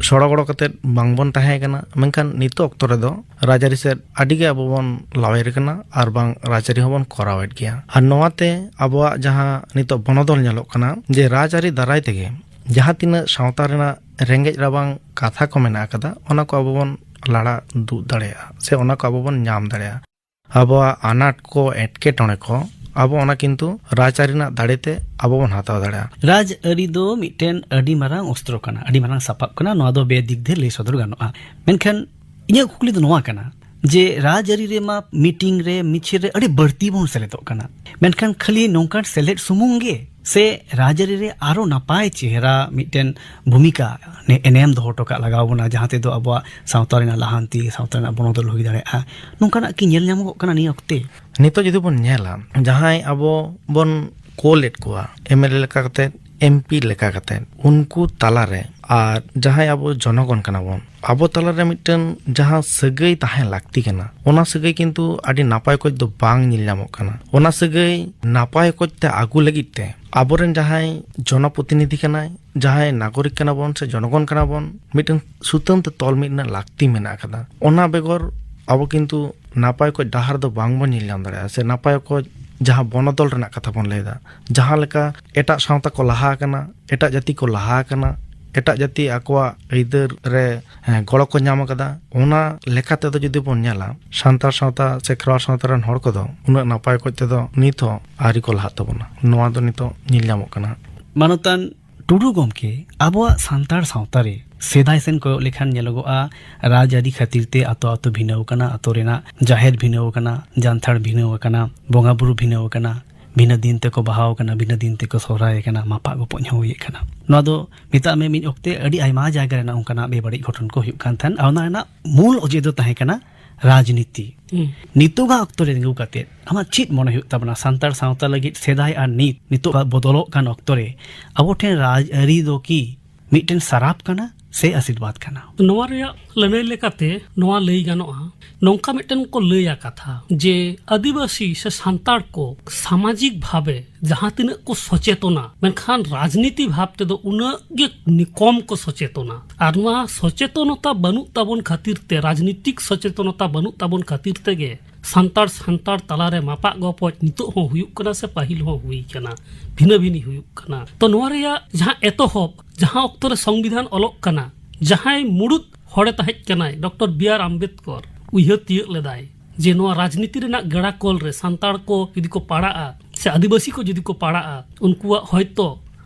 ᱥᱚᱲᱚ ᱜᱚᱲᱚ ᱠᱟᱛᱮᱫ ᱵᱟᱝᱵᱚᱱ ᱛᱟᱦᱮᱸ ᱠᱟᱱᱟ, ᱢᱮᱱᱠᱷᱟᱱ ᱱᱤᱛᱚᱜ ᱚᱠᱛᱚ ᱨᱮᱫᱚ ᱨᱟᱡᱽᱟᱹᱨᱤ ᱥᱮᱫ ᱟᱹᱰᱤ ᱜᱮ ᱟᱵᱚ ᱵᱚᱱ ᱞᱟᱣᱮᱨ ᱠᱟᱱᱟ ᱟᱨ ᱵᱟᱝ ᱨᱟᱡᱽᱟᱹᱨᱤ ᱦᱚᱸᱵᱚᱱ ᱠᱚᱨᱟᱣᱮᱫ ᱜᱮᱭᱟ᱾ ᱟᱨ ᱱᱚᱣᱟᱛᱮ ᱟᱵᱚᱣᱟᱜ ᱡᱟᱦᱟᱸ ᱱᱤᱛᱚᱜ ᱵᱚᱱᱚᱫᱚᱞ ᱧᱮᱞᱚᱜ ᱠᱟᱱᱟ, ᱡᱮ ᱨᱟᱡᱽᱟᱹᱨᱤ ᱫᱟᱨᱟᱭ ᱛᱮᱜᱮ ᱡᱟᱦᱟᱸ ᱛᱤᱱᱟᱹᱜ ᱥᱟᱶᱛᱟ ᱨᱮᱱᱟᱜ ᱨᱮᱸᱜᱮᱡ ᱨᱟᱵᱟᱝ ᱠᱟᱛᱷᱟ ᱠᱚ ᱢᱮᱱᱟᱜ ᱟᱠᱟᱫᱟ, ᱚᱱᱟ ᱠᱚ ᱟᱵᱚ ᱵᱚᱱ ᱞᱟᱲᱟ ᱫᱩᱜ ᱫᱟᱲᱮᱭᱟᱜᱼᱟ ᱥᱮ ᱚᱱᱟ ᱠᱚ ᱟᱵᱚ ᱵᱚᱱ ᱧᱟᱢ ᱫᱟᱲᱮᱭᱟᱜᱼᱟ᱾ ᱟᱵᱚᱣᱟᱜ ᱟᱱᱟᱴ ᱠᱚ, ᱮᱴᱠᱮᱴᱚᱬᱮ ᱠᱚ ᱟᱵᱚ ᱚᱱᱟ ᱠᱤᱱᱛᱩ ᱨᱟᱡᱽᱟᱹᱨᱤ ᱨᱮᱱᱟᱜ ᱫᱟᱲᱮ ᱛᱮ ᱟᱵᱚ ᱵᱚᱱ ᱦᱟᱛᱟᱣ ᱫᱟᱲᱮᱭᱟᱜᱼᱟ᱾ ᱨᱟᱡᱽᱟᱹᱨᱤ ᱫᱚ ᱢᱤᱫᱴᱮᱱ ᱟᱹᱰᱤ ᱢᱟᱨᱟᱝ ᱚᱥᱛᱨᱚ ᱠᱟᱱᱟ, ᱟᱹᱰᱤ ᱢᱟᱨᱟᱝ ᱥᱟᱯᱟᱵ ᱠᱟᱱᱟ, ᱱᱚᱣᱟ ᱫᱚ ᱵᱮ ᱫᱤᱠ ᱫᱤᱭᱮ ᱞᱟᱹᱭ ᱥᱚᱫᱚᱨ ᱜᱟᱱᱚᱜᱼᱟ᱾ ᱢᱮᱱᱠᱷᱟᱱ ᱤᱧᱟᱹᱜ ᱠᱩᱠᱞᱤ ᱫᱚ ᱱᱚᱣᱟ ᱠᱟᱱᱟ ᱡᱮ ᱨᱟᱡᱽᱟᱹᱨᱤ ᱨᱮᱢᱟ ᱢᱤᱴᱤᱝ ᱨᱮ, ᱢᱤᱪᱷᱤᱞ ᱨᱮ ᱟᱹᱰᱤ ᱵᱟᱹᱲᱛᱤ ᱵᱚᱱ ᱥᱮᱞᱮᱫᱚᱜ ᱠᱟᱱᱟ, ᱢᱮᱱᱠᱷᱟᱱ ᱠᱷᱟᱹᱞᱤ ᱱᱚᱝᱠᱟᱱ ᱥᱮᱞᱮᱫ ᱥᱩᱢᱩᱝ ᱜᱮ ᱥᱮ ᱨᱟᱡᱽᱟᱹᱨᱤ ᱨᱮ ᱟᱨᱚ ᱱᱟᱯᱟᱭ ᱪᱮᱦᱨᱟ ᱢᱤᱫᱴᱮᱱ ᱵᱷᱩᱢᱤᱠᱟ ᱱᱮ-, ᱮᱱᱮᱢ ᱫᱚᱦᱚ ᱦᱚᱴᱚ ᱠᱟᱜ ᱞᱟᱜᱟᱣ ᱵᱚᱱᱟ, ᱡᱟᱦᱟᱸ ᱛᱮᱫᱚ ᱟᱵᱚᱣᱟᱜ ᱥᱟᱶᱛᱟ ᱨᱮᱱᱟᱜ ᱞᱟᱦᱟᱱᱛᱤ, ᱥᱟᱶᱛᱟ ᱨᱮᱱᱟᱜ ᱵᱚᱱᱚᱫᱚᱞ ᱦᱩᱭ ᱫᱟᱲᱮᱭᱟᱜᱼᱟ? ᱱᱚᱝᱠᱟᱱᱟᱜ ᱠᱤ ᱧᱮᱞ ᱧᱟᱢᱚᱜᱚᱜ ᱠᱟᱱᱟ ᱱᱤᱭᱟᱹ ᱚᱠᱛᱮ? ᱱᱤᱛᱚᱜ ᱡᱩᱫᱤ ᱵᱚᱱ ᱧᱮᱞᱟ, ᱡᱟᱦᱟᱸᱭ ᱟᱵᱚ ᱵᱚᱱ ᱠᱳᱞ ᱮᱫ ᱠᱚᱣᱟ, ᱮᱢ ᱮᱞ ᱮ ᱞᱮᱠᱟ ᱠᱟᱛᱮ, ᱮᱢ ᱯᱤ ᱞᱮᱠᱟ ᱠᱟᱛᱮ, ᱩᱱᱠᱩ ᱛᱟᱞᱟᱨᱮ ᱟᱨ ᱡᱟᱦᱟᱸᱭ ᱟᱵᱚ ᱡᱚᱱᱚᱜᱚᱱ ᱠᱟᱱᱟ ᱵᱚᱱ, ᱟᱵᱚ ᱛᱟᱞᱟᱨᱮ ᱢᱤᱫᱴᱮᱱ ᱡᱟᱦᱟᱸ ᱥᱟᱹᱜᱟᱹᱭ ᱛᱟᱦᱮᱸ ᱞᱟᱹᱠᱛᱤ ᱠᱟᱱᱟ, ᱚᱱᱟ ᱥᱟᱹᱜᱟᱹᱭ ᱠᱤᱱᱛᱩ ᱟᱹᱰᱤ ᱱᱟᱯᱟᱭ ᱠᱚᱡ ᱫᱚ ᱵᱟᱝ ᱧᱮᱞ ᱧᱟᱢᱚᱜ ᱠᱟᱱᱟ᱾ ᱚᱱᱟ ᱥᱟᱹᱜᱟᱹᱭ ᱱᱟᱯᱟᱭ ᱠᱚᱡ ᱛᱮ ᱟᱹᱜᱩ ᱞᱟᱹᱜᱤᱫ ᱛᱮ ᱟᱵᱚᱨᱮᱱ ᱡᱟᱦᱟᱸᱭ ᱡᱚᱱᱚᱯᱨᱚᱛᱤᱱᱤᱫᱷᱤ ᱠᱟᱱᱟᱭ, ᱡᱟᱦᱟᱸᱭ ᱱᱟᱜᱚᱨᱤᱠ ᱠᱟᱱᱟ ᱵᱚᱱ ᱥᱮ ᱡᱚᱱᱚᱜᱚᱱ ᱠᱟᱱᱟ ᱵᱚᱱ, ᱢᱤᱫᱴᱮᱱ ᱥᱩᱛᱟᱹᱢ ᱛᱮ ᱛᱚᱞ ᱢᱤᱫ ᱨᱮᱱᱟᱜ ᱞᱟᱹᱠᱛᱤ ᱢᱮᱱᱟᱜ ᱟᱠᱟᱫᱟ᱾ ᱚᱱᱟ ᱵᱮᱜᱚᱨ ᱟᱵᱚ ᱠᱤᱱᱛᱩ ᱱᱟᱯᱟᱭ ᱠᱚᱡ ᱰᱟᱦᱟᱨ ᱫᱚ ᱵᱟᱝ ᱵᱚᱱ ᱧᱮᱞ ᱧᱟᱢ ᱫᱟᱲᱮᱭᱟᱜᱼᱟ, ᱥᱮ ᱱᱟᱯᱟᱭ ᱠᱚᱡ ᱡᱟᱦᱟᱸ ᱵᱚᱱᱚᱫᱚᱞ ᱨᱮᱱᱟᱜ ᱠᱟᱛᱷᱟ ᱵᱚᱱ ᱞᱟᱹᱭᱫᱟ, ᱡᱟᱦᱟᱸ ᱞᱮᱠᱟ ᱮᱴᱟᱜ ᱥᱟᱶᱛᱟ ᱠᱚ ᱞᱟᱦᱟ ᱟᱠᱟᱱᱟ, ᱮᱴᱟᱜ ᱡᱟᱹᱛᱤ ᱠᱚ ᱞᱟᱦᱟ ᱟᱠᱟᱱᱟ, ᱮᱴᱟᱜ ᱡᱟᱹᱛᱤ ᱟᱠᱚᱣᱟᱜ ᱟᱹᱭᱫᱟᱹᱨ ᱨᱮ, ᱦᱮᱸ, ᱜᱚᱲᱚ ᱠᱚ ᱧᱟᱢ ᱟᱠᱟᱫᱟ, ᱚᱱᱟ ᱞᱮᱠᱟ ᱛᱮᱫᱚ ᱡᱩᱫᱤ ᱵᱚᱱ ᱧᱮᱞᱟ, ᱥᱟᱱᱛᱟᱲ ᱥᱟᱶᱛᱟ ᱥᱮ ᱠᱷᱮᱨᱣᱟᱲ ᱥᱟᱶᱛᱟ ᱨᱮᱱ ᱦᱚᱲ ᱠᱚᱫᱚ ᱩᱱᱟᱹᱜ ᱱᱟᱯᱟᱭ ᱠᱚᱡ ᱛᱮᱫᱚ ᱱᱤᱛ ᱦᱚᱸ ᱟᱹᱣᱨᱤ ᱠᱚ ᱞᱟᱦᱟᱜ ᱛᱟᱵᱚᱱᱟ᱾ ᱱᱚᱣᱟ ᱫᱚ ᱱᱤᱛᱚᱜ ᱧᱮᱞ ᱧᱟᱢᱚᱜ ᱠᱟᱱᱟ᱾ ᱢᱟᱱᱚᱛᱟᱱ ᱴᱩᱰᱩ ᱜᱚᱢᱠᱮ, ᱟᱵᱚᱣᱟᱜ ᱥᱟᱱᱛᱟᱲ ᱥᱟᱶᱛᱟ ᱨᱮ ᱥᱮᱫᱟᱭ ᱥᱮᱱ ᱠᱚᱭᱚᱜ ᱞᱮᱠᱷᱟᱱ ᱧᱮᱞᱚᱜᱚᱜᱼᱟ, ᱨᱟᱡᱽᱟᱹᱨᱤ ᱠᱷᱟᱹᱛᱤᱨ ᱛᱮ ᱟᱛᱳ ᱟᱛᱳ ᱵᱷᱤᱱᱟᱹᱣ ᱟᱠᱟᱱᱟ, ᱟᱛᱳ ᱨᱮᱱᱟᱜ ᱡᱟᱦᱮᱨ ᱵᱷᱤᱱᱟᱹᱣ ᱟᱠᱟᱱᱟ, ᱡᱟᱱᱛᱷᱟᱲ ᱵᱷᱤᱱᱟᱹᱣ ᱟᱠᱟᱱᱟ, ᱵᱚᱸᱜᱟ ᱵᱩᱨᱩ ᱵᱷᱤᱱᱟᱹᱣ ᱟᱠᱟᱱᱟ᱾ ᱵᱷᱤᱱᱟᱹ ᱫᱤᱱ ᱛᱮᱠᱚ ᱵᱟᱦᱟᱣ ᱠᱟᱱᱟ, ᱵᱷᱤᱱᱟᱹ ᱫᱤᱱ ᱛᱮᱠᱚ ᱥᱚᱦᱨᱟᱭ ᱠᱟᱱᱟ, ᱢᱟᱯᱟᱜ ᱜᱚᱯᱚᱡ ᱦᱚᱸ ᱦᱩᱭᱩᱜ ᱠᱟᱱᱟ᱾ ᱱᱚᱣᱟ ᱫᱚ ᱢᱮᱛᱟᱜ ᱢᱮ ᱢᱤᱫ ᱚᱠᱛᱮ ᱟᱹᱰᱤ ᱟᱭᱢᱟ ᱡᱟᱭᱜᱟ ᱨᱮᱱᱟᱜ ᱚᱱᱠᱟᱱᱟᱜ ᱵᱮᱵᱟᱹᱲᱤᱡ ᱜᱷᱚᱴᱚᱱ ᱠᱚ ᱦᱩᱭᱩᱜ ᱠᱟᱱ ᱛᱟᱦᱮᱸᱱ᱾ ᱟᱨ ᱚᱱᱟ ᱨᱮᱱᱟᱜ ᱢᱩᱞ ᱚᱡᱮ ᱫᱚ ᱛᱟᱦᱮᱸ ᱠᱟᱱᱟ ᱨᱟᱡᱽᱱᱤᱛᱤ᱾ ᱦᱩᱸ᱾ ᱱᱤᱛᱚᱜᱟᱜ ᱚᱠᱛᱚ ᱨᱮ ᱛᱤᱸᱜᱩ ᱠᱟᱛᱮ ᱟᱢᱟᱜ ᱪᱮᱫ ᱢᱚᱱᱮ ᱦᱩᱭᱩᱜ ᱛᱟᱵᱚᱱᱟ, ᱥᱟᱱᱛᱟᱲ ᱥᱟᱶᱛᱟ ᱞᱟᱹᱜᱤᱫ ᱥᱮᱫᱟᱭ ᱟᱨ ᱱᱤᱛ, ᱱᱤᱛᱚᱜ ᱵᱚᱫᱚᱞᱚᱜ ᱠᱟᱱ ᱚᱠᱛᱚ ᱨᱮ ᱟᱵᱚ ᱴᱷᱮᱱ ᱨᱟᱡᱽᱟᱹᱨᱤ ᱫᱚ ᱠᱤ ᱢᱤᱫᱴᱮᱱ ᱥᱟᱨᱟᱯ ᱠᱟᱱᱟ ᱥᱮ ᱟᱥᱤᱨᱵᱟᱫᱽ ᱠᱟᱱᱟ? ᱱᱚᱣᱟ ᱨᱮᱭᱟᱜ ᱞᱟᱹᱱᱟᱹᱭ ᱞᱮᱠᱟᱛᱮ ᱱᱚᱣᱟ ᱞᱟᱹᱭ ᱜᱟᱱᱚᱜᱼᱟ, ᱱᱚᱝᱠᱟ ᱢᱤᱫᱴᱮᱱ ᱠᱚ ᱞᱟᱹᱭᱟ ᱠᱟᱛᱷᱟ ᱡᱮ ᱟᱹᱫᱤᱵᱟᱹᱥᱤ ᱥᱮ ᱥᱟᱱᱛᱟᱲ ᱠᱚ ᱥᱟᱢᱟᱡᱤᱠ ᱵᱷᱟᱵᱮ ᱡᱟᱦᱟᱸ ᱛᱤᱱᱟᱹᱜ ᱠᱚ ᱥᱚᱪᱮᱛᱚᱱᱟ, ᱢᱮᱱᱠᱷᱟᱱ ᱨᱟᱡᱽᱱᱤᱛᱤ ᱵᱷᱟᱵ ᱛᱮᱫᱚ ᱩᱱᱟᱹᱜ ᱜᱮ ᱱᱤ-, ᱠᱚᱢ ᱠᱚ ᱥᱚᱪᱮᱛᱚᱱᱟ᱾ ᱟᱨ ᱱᱚᱣᱟ ᱥᱚᱪᱮᱛᱚᱱᱚᱛᱟ ᱵᱟᱹᱱᱩᱜ ᱛᱟᱵᱚᱱ ᱠᱷᱟᱹᱛᱤᱨ ᱛᱮ, ᱨᱟᱡᱽᱱᱤᱛᱤᱠ ᱥᱚᱪᱮᱛᱚᱱᱚᱛᱟ ᱵᱟᱹᱱᱩᱜ ᱛᱟᱵᱚᱱ ᱠᱷᱟᱹᱛᱤᱨ ᱛᱮᱜᱮ ᱥᱟᱱᱛᱟᱲ ᱥᱟᱱᱛᱟᱲ ᱛᱟᱞᱟᱨᱮ ᱢᱟᱯᱟᱜ ᱜᱚᱯᱚᱡ ᱱᱤᱛᱚᱜ ᱦᱚᱸ ᱦᱩᱭᱩᱜ ᱠᱟᱱᱟ ᱥᱮ ᱯᱟᱹᱦᱤᱞ ᱦᱚᱸ ᱦᱩᱭ ᱠᱟᱱᱟ, ᱵᱷᱤᱱᱟᱹ ᱵᱷᱤᱱᱤ ᱦᱩᱭᱩᱜ ᱠᱟᱱᱟ᱾ ᱛᱚ ᱱᱚᱣᱟ ᱨᱮᱭᱟᱜ ᱡᱟᱦᱟᱸ ᱮᱛᱚᱦᱚᱵ, ᱡᱟᱦᱟᱸ ᱚᱠᱛᱚ ᱨᱮ ᱥᱚᱝᱵᱤᱫᱷᱟᱱ ᱚᱞᱚᱜ ᱠᱟᱱᱟ, ᱡᱟᱦᱟᱸᱭ ᱢᱩᱲᱩᱫ ᱦᱚᱲᱮ ᱛᱟᱦᱮᱸ ᱠᱟᱱᱟᱭ ᱰᱚᱠᱴᱚᱨ ᱵᱤ ᱟᱨ ᱟᱢᱵᱮᱫᱠᱚᱨ, ᱩᱭᱦᱟᱹᱨ ᱛᱤᱭᱟᱹᱜ ᱞᱮᱫᱟᱭ ᱡᱮ ᱱᱚᱣᱟ ᱨᱟᱡᱽᱱᱤᱛᱤ ᱨᱮᱱᱟᱜ ᱜᱮᱲᱟ ᱠᱚᱞ ᱨᱮ ᱥᱟᱱᱛᱟᱲ ᱠᱚ ᱡᱩᱫᱤ ᱠᱚ ᱯᱟᱲᱟᱜᱼᱟ ᱥᱮ ᱟᱹᱫᱤᱵᱟᱹᱥᱤ ᱠᱚ ᱡᱩᱫᱤ ᱠᱚ ᱯᱟᱲᱟᱜᱼᱟ, ᱩᱱᱠᱩᱣᱟᱜ ᱦᱚᱭᱛᱚ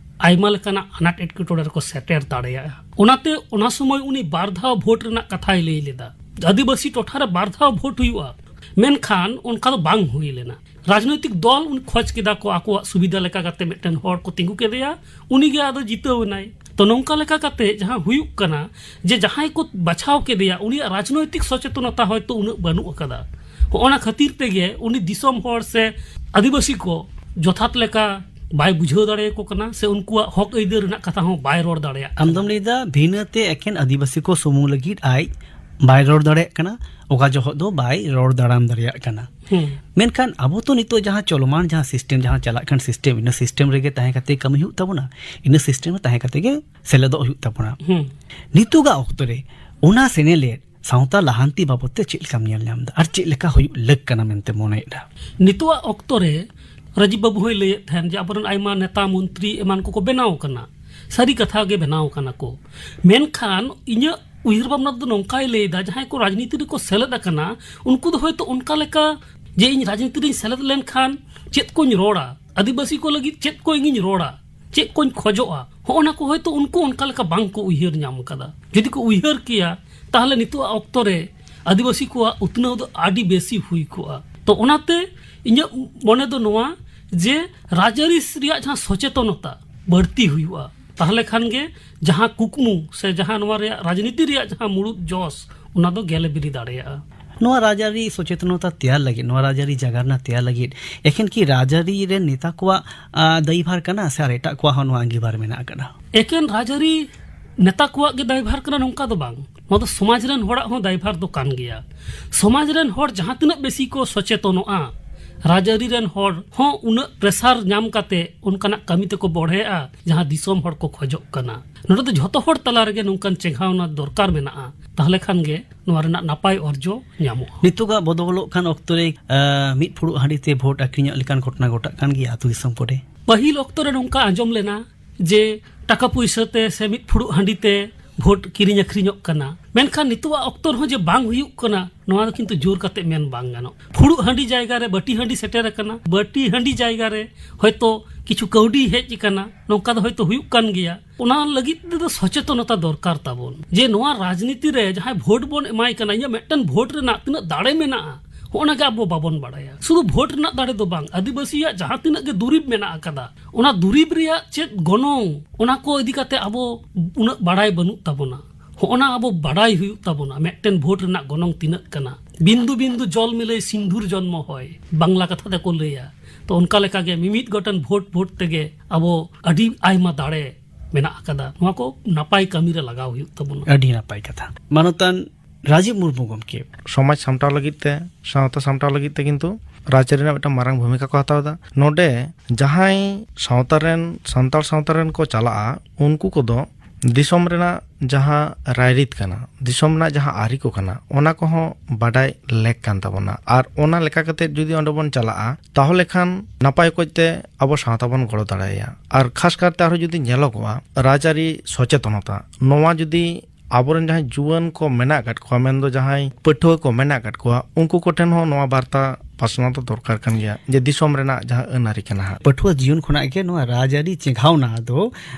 ᱟᱭᱢᱟ ᱞᱮᱠᱟᱱᱟᱜ ᱟᱱᱟᱴ ᱮᱴᱠᱮᱴᱚᱬᱮ ᱨᱮᱠᱚ ᱥᱮᱴᱮᱨ ᱫᱟᱲᱮᱭᱟᱜᱼᱟ᱾ ᱚᱱᱟᱛᱮ ᱚᱱᱟ ᱥᱚᱢᱚᱭ ᱩᱱᱤ ᱵᱟᱨ ᱫᱷᱟᱣ ᱵᱷᱳᱴ ᱨᱮᱱᱟᱜ ᱠᱟᱛᱷᱟᱭ ᱞᱟᱹᱭ ᱞᱮᱫᱟ᱾ ᱟᱹᱫᱤᱵᱟᱹᱥᱤ ᱴᱚᱴᱷᱟ ᱨᱮ ᱵᱟᱨ ᱫᱷᱟᱣ ᱵᱷᱳᱴ ᱦᱩᱭᱩᱜᱼᱟ, ᱢᱮᱱᱠᱷᱟᱱ ᱚᱱᱠᱟ ᱫᱚ ᱵᱟᱝ ᱦᱩᱭ ᱞᱮᱱᱟ᱾ ᱨᱟᱡᱽᱱᱳᱭᱛᱤᱠ ᱫᱚᱞ ᱩᱱ ᱠᱷᱚᱡᱽ ᱠᱮᱫᱟ ᱠᱚ ᱟᱠᱚᱣᱟᱜ ᱥᱩᱵᱤᱫᱷᱟ ᱞᱮᱠᱟ ᱠᱟᱛᱮ ᱢᱤᱫᱴᱮᱱ ᱦᱚᱲ ᱠᱚ ᱛᱤᱸᱜᱩ ᱠᱮᱫᱮᱭᱟ, ᱩᱱᱤᱜᱮ ᱟᱫᱚ ᱡᱤᱛᱟᱹᱣ ᱮᱱᱟᱭ᱾ ᱛᱚ ᱱᱚᱝᱠᱟ ᱞᱮᱠᱟ ᱠᱟᱛᱮ ᱡᱟᱦᱟᱸ ᱦᱩᱭᱩᱜ ᱠᱟᱱᱟ ᱡᱮ ᱡᱟᱦᱟᱸᱭ ᱠᱚ ᱵᱟᱪᱷᱟᱣ ᱠᱮᱫᱮᱭᱟ ᱩᱱᱤᱭᱟᱜ ᱨᱟᱡᱽᱱᱳᱭᱛᱤᱠ ᱥᱚᱪᱮᱛᱚᱱᱚᱛᱟ ᱦᱚᱭᱛᱳ ᱩᱱᱟᱹᱜ ᱵᱟᱹᱱᱩᱜ ᱟᱠᱟᱫᱟ᱾ ᱦᱚᱸᱜᱼᱚᱱᱟ ᱠᱷᱟᱹᱛᱤᱨ ᱛᱮᱜᱮ ᱩᱱᱤ ᱫᱤᱥᱚᱢ ᱦᱚᱲ ᱥᱮ ᱟᱹᱫᱤᱵᱟᱹᱥᱤ ᱠᱚ ᱡᱚᱛᱷᱟᱛ ᱞᱮᱠᱟ ᱵᱟᱭ ᱵᱩᱡᱷᱟᱹᱣ ᱫᱟᱲᱮᱭᱟᱠᱚ ᱠᱟᱱᱟ ᱥᱮ ᱩᱱᱠᱩᱣᱟᱜ ᱦᱚᱠ ᱟᱹᱭᱫᱟᱹᱨ ᱨᱮᱱᱟᱜ ᱠᱟᱛᱷᱟ ᱦᱚᱸ ᱵᱟᱭ ᱨᱚᱲ ᱫᱟᱲᱮᱭᱟᱜ ᱠᱟᱱᱟ᱾ ᱟᱢ ᱫᱚᱢ ᱞᱟᱹᱭᱫᱟ ᱵᱷᱤᱱᱟᱹ ᱛᱮ ᱮᱠᱮᱱ ᱟᱹᱫᱤᱵᱟᱹᱥᱤ ᱠᱚ ᱥᱩᱢᱩᱝ ᱞᱟᱹᱜᱤᱫ ᱟᱡ ᱵᱟᱭ ᱨᱚᱲ ᱫᱟᱲᱮᱭᱟᱜ ᱠᱟᱱᱟ, ᱚᱠᱟ ᱡᱚᱦᱚᱜ ᱫᱚ ᱵᱟᱭ ᱨᱚᱲ ᱫᱟᱲᱟᱢ ᱫᱟᱲᱮᱭᱟᱜ ᱠᱟᱱᱟ᱾ ᱦᱩᱸ᱾ ᱢᱮᱱᱠᱷᱟᱱ ᱟᱵᱚ ᱛᱚ ᱱᱤᱛᱚᱜ ᱡᱟᱦᱟᱸ ᱪᱚᱞᱚᱢᱟᱱ, ᱡᱟᱦᱟᱸ ᱥᱤᱥᱴᱮᱢ, ᱡᱟᱦᱟᱸ ᱪᱟᱞᱟᱜ ᱠᱟᱱ ᱥᱤᱥᱴᱮᱢ, ᱤᱱᱟᱹ ᱥᱤᱥᱴᱮᱢ ᱨᱮᱜᱮ ᱛᱟᱦᱮᱸ ᱠᱟᱛᱮ ᱠᱟᱹᱢᱤ ᱦᱩᱭᱩᱜ ᱛᱟᱵᱚᱱᱟ, ᱤᱱᱟᱹ ᱥᱤᱥᱴᱮᱢ ᱨᱮ ᱛᱟᱦᱮᱸ ᱠᱟᱛᱮ ᱜᱮ ᱥᱮᱞᱮᱫᱚᱜ ᱦᱩᱭᱩᱜ ᱛᱟᱵᱚᱱᱟ᱾ ᱦᱩᱸ᱾ ᱱᱤᱛᱚᱜᱟᱜ ᱚᱠᱛᱚ ᱨᱮ ᱚᱱᱟ ᱥᱮᱱᱮᱞᱮᱫ ᱥᱟᱶᱛᱟ ᱞᱟᱦᱟᱱᱛᱤ ᱵᱟᱵᱚᱫ ᱛᱮ ᱪᱮᱫ ᱞᱮᱠᱟᱢ ᱧᱮᱞ ᱧᱟᱢ ᱮᱫᱟ ᱟᱨ ᱪᱮᱫ ᱞᱮᱠᱟ ᱦᱩᱭᱩᱜ ᱞᱟᱹᱠ ᱠᱟᱱᱟ ᱢᱮᱱᱛᱮ ᱢᱚᱱᱮᱭᱮᱫᱟ? ᱱᱤᱛᱚᱜᱟᱜ ᱚᱠᱛᱚ ᱨᱮ ᱨᱟᱡᱤᱵ ᱵᱟᱹᱵᱩ ᱦᱚᱸᱭ ᱞᱟᱹᱭᱮᱫ ᱛᱟᱦᱮᱱ ᱡᱮ ᱟᱵᱚᱨᱮᱱ ᱟᱭᱢᱟ ᱱᱮᱛᱟ ᱢᱚᱱᱛᱨᱤ ᱮᱢᱟᱱ ᱠᱚᱠᱚ ᱵᱮᱱᱟᱣ ᱟᱠᱟᱱᱟ, ᱥᱟᱹᱨᱤ ᱠᱟᱛᱷᱟ ᱜᱮ ᱵᱮᱱᱟᱣ ᱟᱠᱟᱱᱟ ᱠᱚ, ᱢᱮᱱᱠᱷᱟᱱ ᱤᱧᱟᱹᱜ ᱩᱭᱦᱟᱹᱨ ᱵᱷᱟᱵᱽᱱᱟ ᱫᱚ ᱱᱚᱝᱠᱟᱭ ᱞᱟᱹᱭ ᱮᱫᱟ, ᱡᱟᱦᱟᱸᱭ ᱠᱚ ᱨᱟᱡᱽᱱᱤᱛᱤ ᱨᱮᱠᱚ ᱥᱮᱞᱮᱫ ᱟᱠᱟᱱᱟ, ᱩᱱᱠᱩ ᱫᱚ ᱦᱚᱭᱛᱳ ᱚᱱᱠᱟ ᱞᱮᱠᱟ ᱡᱮ ᱤᱧ ᱨᱟᱡᱽᱱᱤᱛᱤ ᱨᱤᱧ ᱥᱮᱞᱮᱫ ᱞᱮᱱᱠᱷᱟᱱ ᱪᱮᱫ ᱠᱚᱧ ᱨᱚᱲᱟ, ᱟᱹᱫᱤᱵᱟᱹᱥᱤ ᱠᱚ ᱞᱟᱹᱜᱤᱫ ᱪᱮᱫ ᱠᱚ ᱤᱧᱤᱧ ᱨᱚᱲᱟ, ᱪᱮᱫ ᱠᱚᱧ ᱠᱷᱚᱡᱚᱜᱼᱟ, ᱦᱚᱸᱜᱼᱚ ᱱᱟ ᱠᱚ ᱦᱚᱭᱛᱳ ᱩᱱᱠᱩ ᱚᱱᱠᱟ ᱞᱮᱠᱟ ᱵᱟᱝ ᱠᱚ ᱩᱭᱦᱟᱹᱨ ᱧᱟᱢ ᱠᱟᱫᱟ᱾ ᱡᱩᱫᱤ ᱠᱚ ᱩᱭᱦᱟᱹᱨ ᱠᱮᱭᱟ, ᱛᱟᱦᱞᱮ ᱱᱤᱛᱚᱜ ᱚᱠᱛᱚ ᱨᱮ ᱟᱹᱫᱤᱵᱟᱹᱥᱤ ᱠᱚᱣᱟᱜ ᱩᱛᱱᱟᱹᱣ ᱫᱚ ᱟᱹᱰᱤ ᱵᱮᱥᱤ ᱦᱩᱭ ᱠᱚᱜᱼᱟ᱾ ᱛᱚ ᱚᱱᱟᱛᱮ ᱤᱧᱟᱹᱜ ᱢᱚᱱᱮ ᱫᱚ ᱱᱚᱣᱟ ᱡᱮ ᱨᱟᱡᱽᱟᱹᱨᱤ ᱨᱮᱭᱟᱜ ᱡᱟᱦᱟᱸ ᱥᱚᱪᱮᱛᱚᱱᱚᱛᱟ ᱵᱟᱹᱲᱛᱤ ᱦᱩᱭᱩᱜᱼᱟ, ᱛᱟᱦᱚᱞᱮ ᱠᱷᱟᱱ ᱜᱮ ᱡᱟᱦᱟᱸ ᱠᱩᱠᱢᱩ ᱥᱮ ᱡᱟᱦᱟᱸ ᱱᱚᱣᱟ ᱨᱮᱭᱟᱜ ᱨᱟᱡᱽᱱᱤᱛᱤ ᱨᱮᱭᱟᱜ ᱡᱟᱦᱟᱸ ᱢᱩᱲᱩᱫ ᱡᱚᱥ, ᱚᱱᱟ ᱫᱚ ᱜᱮᱞᱮ ᱵᱤᱞᱤ ᱫᱟᱲᱮᱭᱟᱜᱼᱟ᱾ ᱱᱚᱣᱟ ᱨᱟᱡᱽᱟᱹᱨᱤ ᱥᱚᱪᱮᱛᱚᱱᱚᱛᱟ ᱛᱮᱭᱟᱨ ᱞᱟᱹᱜᱤᱫ, ᱱᱚᱣᱟ ᱨᱟᱡᱽᱟᱹᱨᱤ ᱡᱟᱜᱟᱨᱱᱟ ᱛᱮᱭᱟᱨ ᱞᱟᱹᱜᱤᱫ ᱮᱠᱷᱮᱱ ᱠᱤ ᱨᱟᱡᱽᱟᱹᱨᱤ ᱨᱮᱱ ᱱᱮᱛᱟ ᱠᱚᱣᱟᱜ, ᱟ, ᱫᱟᱭᱵᱷᱟᱨ ᱠᱟᱱᱟ ᱥᱮ ᱟᱨ ᱮᱴᱟᱜ ᱠᱚᱣᱟᱜ ᱦᱚᱸ ᱱᱚᱣᱟ ᱟᱸᱜᱤᱵᱷᱟᱨ ᱢᱮᱱᱟᱜ ᱟᱠᱟᱫᱟ? ᱮᱠᱮᱱ ᱨᱟᱡᱽᱟᱹᱨᱤ ᱱᱮᱛᱟ ᱠᱚᱣᱟᱜ ᱜᱮ ᱫᱟᱭᱵᱷᱟᱨ ᱠᱟᱱᱟ, ᱱᱚᱝᱠᱟ ᱫᱚ ᱵᱟᱝ᱾ ᱱᱚᱣᱟ ᱫᱚ ᱥᱚᱢᱟᱡᱽ ᱨᱮᱱ ᱦᱚᱲᱟᱜ ᱦᱚᱸ ᱫᱟᱭᱵᱷᱟᱨ ᱫᱚ ᱠᱟᱱ ᱜᱮᱭᱟ᱾ ᱥᱚᱢᱟᱡᱽ ᱨᱮᱱ ᱦᱚᱲ ᱡᱟᱦᱟᱸ ᱛᱤᱱᱟᱹᱜ ᱵᱮᱥᱤ ᱠᱚ ᱥᱚᱪᱮᱛᱚᱱᱚᱜᱼᱟ, ᱨᱟᱡᱽᱟᱹᱨᱤ ᱨᱮᱱ ᱦᱚᱲ ᱦᱚᱸ ᱩᱱᱟᱹᱜ ᱯᱨᱮᱥᱟᱨ ᱧᱟᱢ ᱠᱟᱛᱮ ᱚᱱᱠᱟᱱᱟᱜ ᱠᱟᱹᱢᱤ ᱛᱮᱠᱚ ᱵᱚᱲᱦᱮᱜᱼᱟ, ᱡᱟᱦᱟᱸ ᱫᱤᱥᱚᱢ ᱦᱚᱲ ᱠᱚ ᱠᱷᱚᱡᱚᱜ ᱠᱟᱱᱟ᱾ ᱱᱚᱰᱮ ᱫᱚ ᱡᱷᱚᱛᱚ ᱦᱚᱲ ᱛᱟᱞᱟ ᱨᱮᱜᱮ ᱱᱚᱝᱠᱟᱱ ᱪᱮᱸᱜᱷᱟᱣᱱᱟ ᱫᱚᱨᱠᱟᱨ ᱢᱮᱱᱟᱜᱼᱟ, ᱛᱟᱦᱚᱞᱮ ᱠᱷᱟᱱ ᱜᱮ ᱱᱚᱣᱟ ᱨᱮᱱᱟᱜ ᱱᱟᱯᱟᱭ ᱚᱨᱡᱚ ᱧᱟᱢᱚᱜᱼᱟ᱾ ᱱᱤᱛᱚᱜᱟᱜ ᱵᱚᱫᱚᱞᱚᱜ ᱠᱟᱱ ᱚᱠᱛᱚ ᱨᱮ, ᱟ, ᱢᱤᱫ ᱯᱷᱩᱲᱩᱜ ᱦᱟᱺᱰᱤ ᱛᱮ ᱵᱷᱳᱴ ᱟᱹᱠᱷᱨᱤᱧᱚᱜ ᱞᱮᱠᱟᱱ ᱜᱷᱚᱴᱚᱱᱟ ᱜᱷᱚᱴᱟᱜ ᱠᱟᱱ ᱜᱮᱭᱟ ᱟᱹᱛᱩ ᱫᱤᱥᱚᱢ ᱠᱚᱨᱮ᱾ ᱯᱟᱹᱦᱤᱞ ᱚᱠᱛᱚ ᱨᱮ ᱱᱚᱝᱠᱟ ᱟᱸᱡᱚᱢ ᱞᱮᱱᱟ ᱡᱮ ᱴᱟᱠᱟ ᱯᱩᱭᱥᱟᱹ ᱛᱮ ᱥᱮ ᱢᱤᱫ ᱯᱷᱩᱲᱩᱜ ᱦᱟᱺᱰᱤ ᱛᱮ ᱵᱷᱳᱴ ᱠᱤᱨᱤᱧ ᱟᱹᱠᱷᱨᱤᱧᱚᱜ ᱠᱟᱱᱟ, ᱢᱮᱱᱠᱷᱟᱱ ᱱᱤᱛᱚᱜᱟᱜ ᱚᱠᱛᱚ ᱨᱮᱦᱚᱸ ᱡᱮ ᱵᱟᱝ ᱦᱩᱭᱩᱜ ᱠᱟᱱᱟ, ᱱᱚᱣᱟ ᱫᱚ ᱠᱤᱱᱛᱩ ᱡᱳᱨ ᱠᱟᱛᱮ ᱢᱮᱱ ᱵᱟᱝ ᱜᱟᱱᱚᱜ᱾ ᱯᱷᱩᱲᱩᱜ ᱦᱟᱺᱰᱤ ᱡᱟᱭᱜᱟ ᱨᱮ ᱵᱟᱹᱴᱤ ᱦᱟᱺᱰᱤ ᱥᱮᱴᱮᱨ ᱟᱠᱟᱱᱟ, ᱵᱟᱹᱴᱤ ᱦᱟᱺᱰᱤ ᱡᱟᱭᱜᱟ ᱨᱮ ᱦᱚᱭᱛᱳ ᱠᱤᱪᱷᱩ ᱠᱟᱹᱣᱰᱤ ᱦᱮᱡ ᱟᱠᱟᱱᱟ, ᱱᱚᱝᱠᱟ ᱫᱚ ᱦᱚᱭᱛᱳ ᱦᱩᱭᱩᱜ ᱠᱟᱱ ᱜᱮᱭᱟ᱾ ᱚᱱᱟ ᱞᱟᱹᱜᱤᱫ ᱛᱮᱫᱚ ᱥᱚᱪᱮᱛᱚᱱᱚᱛᱟ ᱫᱚᱨᱠᱟᱨ ᱛᱟᱵᱚᱱ, ᱡᱮ ᱱᱚᱣᱟ ᱨᱟᱡᱽᱱᱤᱛᱤ ᱨᱮ ᱡᱟᱦᱟᱸᱭ ᱵᱷᱳᱴ ᱵᱚᱱ ᱮᱢᱟᱭ ᱠᱟᱱᱟ, ᱤᱧᱟᱹᱜ ᱢᱤᱫᱴᱮᱱ ᱵᱷᱳᱴ ᱨᱮᱱᱟᱜ ᱛᱤᱱᱟᱹᱜ ᱫᱟᱲᱮ ᱢᱮᱱᱟᱜᱼᱟ, ᱦᱚᱸᱜᱼᱚ ᱱᱟ ᱜᱮ ᱟᱵᱚ ᱵᱟᱵᱚᱱ ᱵᱟᱲᱟᱭᱟ᱾ ᱥᱩᱫᱷᱩ ᱵᱷᱳᱴ ᱨᱮᱱᱟᱜ ᱫᱟᱲᱮ ᱫᱚ ᱵᱟᱝ, ᱟᱹᱫᱤᱵᱟᱹᱥᱤᱭᱟᱜ ᱡᱟᱦᱟᱸ ᱛᱤᱱᱟᱹᱜ ᱜᱮ ᱫᱩᱨᱤᱵᱽ ᱢᱮᱱᱟᱜ ᱟᱠᱟᱫᱟ, ᱚᱱᱟ ᱫᱩᱨᱤᱵᱽ ᱨᱮᱭᱟᱜ ᱪᱮᱫ ᱜᱚᱱᱚᱝ, ᱚᱱᱟ ᱠᱚ ᱤᱫᱤ ᱠᱟᱛᱮ ᱟᱵᱚ ᱩᱱᱟᱹᱜ ᱵᱟᱲᱟᱭ ᱵᱟᱹᱱᱩᱜ ᱛᱟᱵᱚᱱᱟ᱾ ᱦᱚᱸᱜᱼᱚ ᱱᱟ ᱟᱵᱚ ᱵᱟᱲᱟᱭ ᱦᱩᱭᱩᱜ ᱛᱟᱵᱚᱱᱟ, ᱢᱤᱫᱴᱮᱱ ᱵᱷᱳᱴ ᱨᱮᱱᱟᱜ ᱜᱚᱱᱚᱝ ᱛᱤᱱᱟᱹᱜ ᱠᱟᱱᱟ᱾ ᱵᱤᱱᱫᱩ ᱵᱤᱱᱫᱩ ᱡᱚᱞ ᱢᱤᱞᱟᱹᱭ ᱥᱤᱱᱫᱷᱩᱨ ᱡᱚᱱᱢᱚ ᱦᱚᱭ, ᱵᱟᱝᱞᱟ ᱠᱟᱛᱷᱟ ᱛᱮᱠᱚ ᱞᱟᱹᱭᱟ᱾ ᱛᱚ, ᱚᱱᱠᱟ ᱞᱮᱠᱟᱜᱮ ᱢᱤᱢᱤᱫ ᱜᱚᱴᱮᱱ ᱵᱷᱳᱴ ᱵᱷᱳᱴ ᱛᱮᱜᱮ ᱟᱵᱚ ᱟᱹᱰᱤ ᱟᱭᱢᱟ ᱫᱟᱲᱮ ᱢᱮᱱᱟᱜ ᱟᱠᱟᱫᱟ᱾ ᱱᱚᱣᱟ ᱠᱚ ᱱᱟᱯᱟᱭ ᱠᱟᱹᱢᱤ ᱨᱮ ᱞᱟᱜᱟᱣ ᱦᱩᱭᱩᱜ ᱛᱟᱵᱚᱱᱟ᱾ ᱟᱹᱰᱤ ᱱᱟᱯᱟᱭ ᱠᱟᱛᱷᱟ᱾ ᱢᱟᱱᱚᱛᱟᱱ ᱨᱟᱡᱤᱵ ᱢᱩᱨᱢᱩ ᱜᱚᱢᱠᱮ, ᱥᱚᱢᱟᱡᱽ ᱥᱟᱢᱴᱟᱣ ᱞᱟᱹᱜᱤᱫ ᱛᱮ, ᱥᱟᱶᱛᱟ ᱥᱟᱢᱴᱟᱣ ᱞᱟᱹᱜᱤᱫ ᱛᱮ ᱠᱤᱱᱛᱩ ᱨᱟᱡᱽᱟᱹᱨᱤ ᱨᱮᱱᱟᱜ ᱢᱤᱫᱴᱟᱝ ᱢᱟᱨᱟᱝ ᱵᱷᱩᱢᱤᱠᱟ ᱠᱚ ᱦᱟᱛᱟᱣ ᱮᱫᱟ᱾ ᱱᱚᱰᱮ ᱡᱟᱦᱟᱸᱭ ᱥᱟᱶᱛᱟ ᱨᱮᱱ, ᱥᱟᱱᱛᱟᱲ ᱥᱟᱶᱛᱟ ᱨᱮᱱ ᱠᱚ ᱪᱟᱞᱟᱜᱼᱟ, ᱩᱱᱠᱩ ᱠᱚᱫᱚ ᱫᱤᱥᱚᱢ ᱨᱮᱱᱟᱜ ᱡᱟᱦᱟᱸ ᱨᱟᱭᱨᱤᱛ ᱠᱟᱱᱟ, ᱫᱤᱥᱚᱢ ᱨᱮᱱᱟᱜ ᱡᱟᱦᱟᱸ ᱟᱹᱨᱤ ᱠᱚ ᱠᱟᱱᱟ, ᱚᱱᱟ ᱠᱚᱦᱚᱸ ᱵᱟᱰᱟᱭ ᱞᱮᱠ ᱠᱟᱱ ᱛᱟᱵᱚᱱᱟ᱾ ᱟᱨ ᱚᱱᱟ ᱞᱮᱠᱟ ᱠᱟᱛᱮ ᱡᱩᱫᱤ ᱚᱸᱰᱮ ᱵᱚᱱ ᱪᱟᱞᱟᱜᱼᱟ, ᱛᱟᱦᱚᱞᱮ ᱠᱷᱟᱱ ᱱᱟᱯᱟᱭ ᱚᱠᱚᱡ ᱛᱮ ᱟᱵᱚ ᱥᱟᱶᱛᱟ ᱵᱚᱱ ᱜᱚᱲᱚ ᱫᱟᱲᱮᱭᱟᱭᱟ᱾ ᱟᱨ ᱠᱷᱟᱥ ᱠᱟᱨᱛᱮ ᱟᱨᱦᱚᱸ ᱡᱩᱫᱤ ᱧᱮᱞᱚᱜᱚᱜᱼᱟ, ᱨᱟᱡᱽᱟᱹᱨᱤ ᱥᱚᱪᱮᱛᱚᱱᱚᱛᱟ, ᱱᱚᱣᱟ ᱡᱩᱫᱤ ᱟᱵᱚᱨᱮᱱ ᱡᱟᱦᱟᱸᱭ ᱡᱩᱣᱟᱹᱱ ᱠᱚ ᱢᱮᱱᱟᱜ ᱟᱠᱟᱫ ᱠᱚᱣᱟ, ᱢᱮᱱᱫᱚ ᱡᱟᱦᱟᱸᱭ ᱯᱟᱹᱴᱷᱩᱣᱟᱹ ᱠᱚ ᱢᱮᱱᱟᱜ ᱟᱠᱟᱫ ᱠᱚᱣᱟ, ᱩᱱᱠᱩ ᱠᱚᱴᱷᱮᱱ ᱦᱚᱸ ᱱᱚᱣᱟ ᱵᱟᱨᱛᱟ ᱯᱟᱥᱱᱟᱣ ᱫᱚ ᱫᱚᱨᱠᱟᱨ ᱠᱟᱱ ᱜᱮᱭᱟ, ᱡᱮ ᱫᱤᱥᱚᱢ ᱨᱮᱱᱟᱜ ᱡᱟᱦᱟᱸ ᱟᱹᱱ ᱟᱹᱨᱤ ᱠᱟᱱᱟ ᱦᱟᱸᱜ᱾ ᱯᱟᱹᱴᱷᱩᱣᱟᱹ ᱡᱤᱭᱚᱱ ᱠᱷᱚᱱᱟᱜ ᱜᱮ ᱱᱚᱣᱟ ᱨᱟᱡᱽᱟᱹᱨᱤ ᱪᱮᱸᱜᱷᱟᱣᱱᱟ ᱫᱚ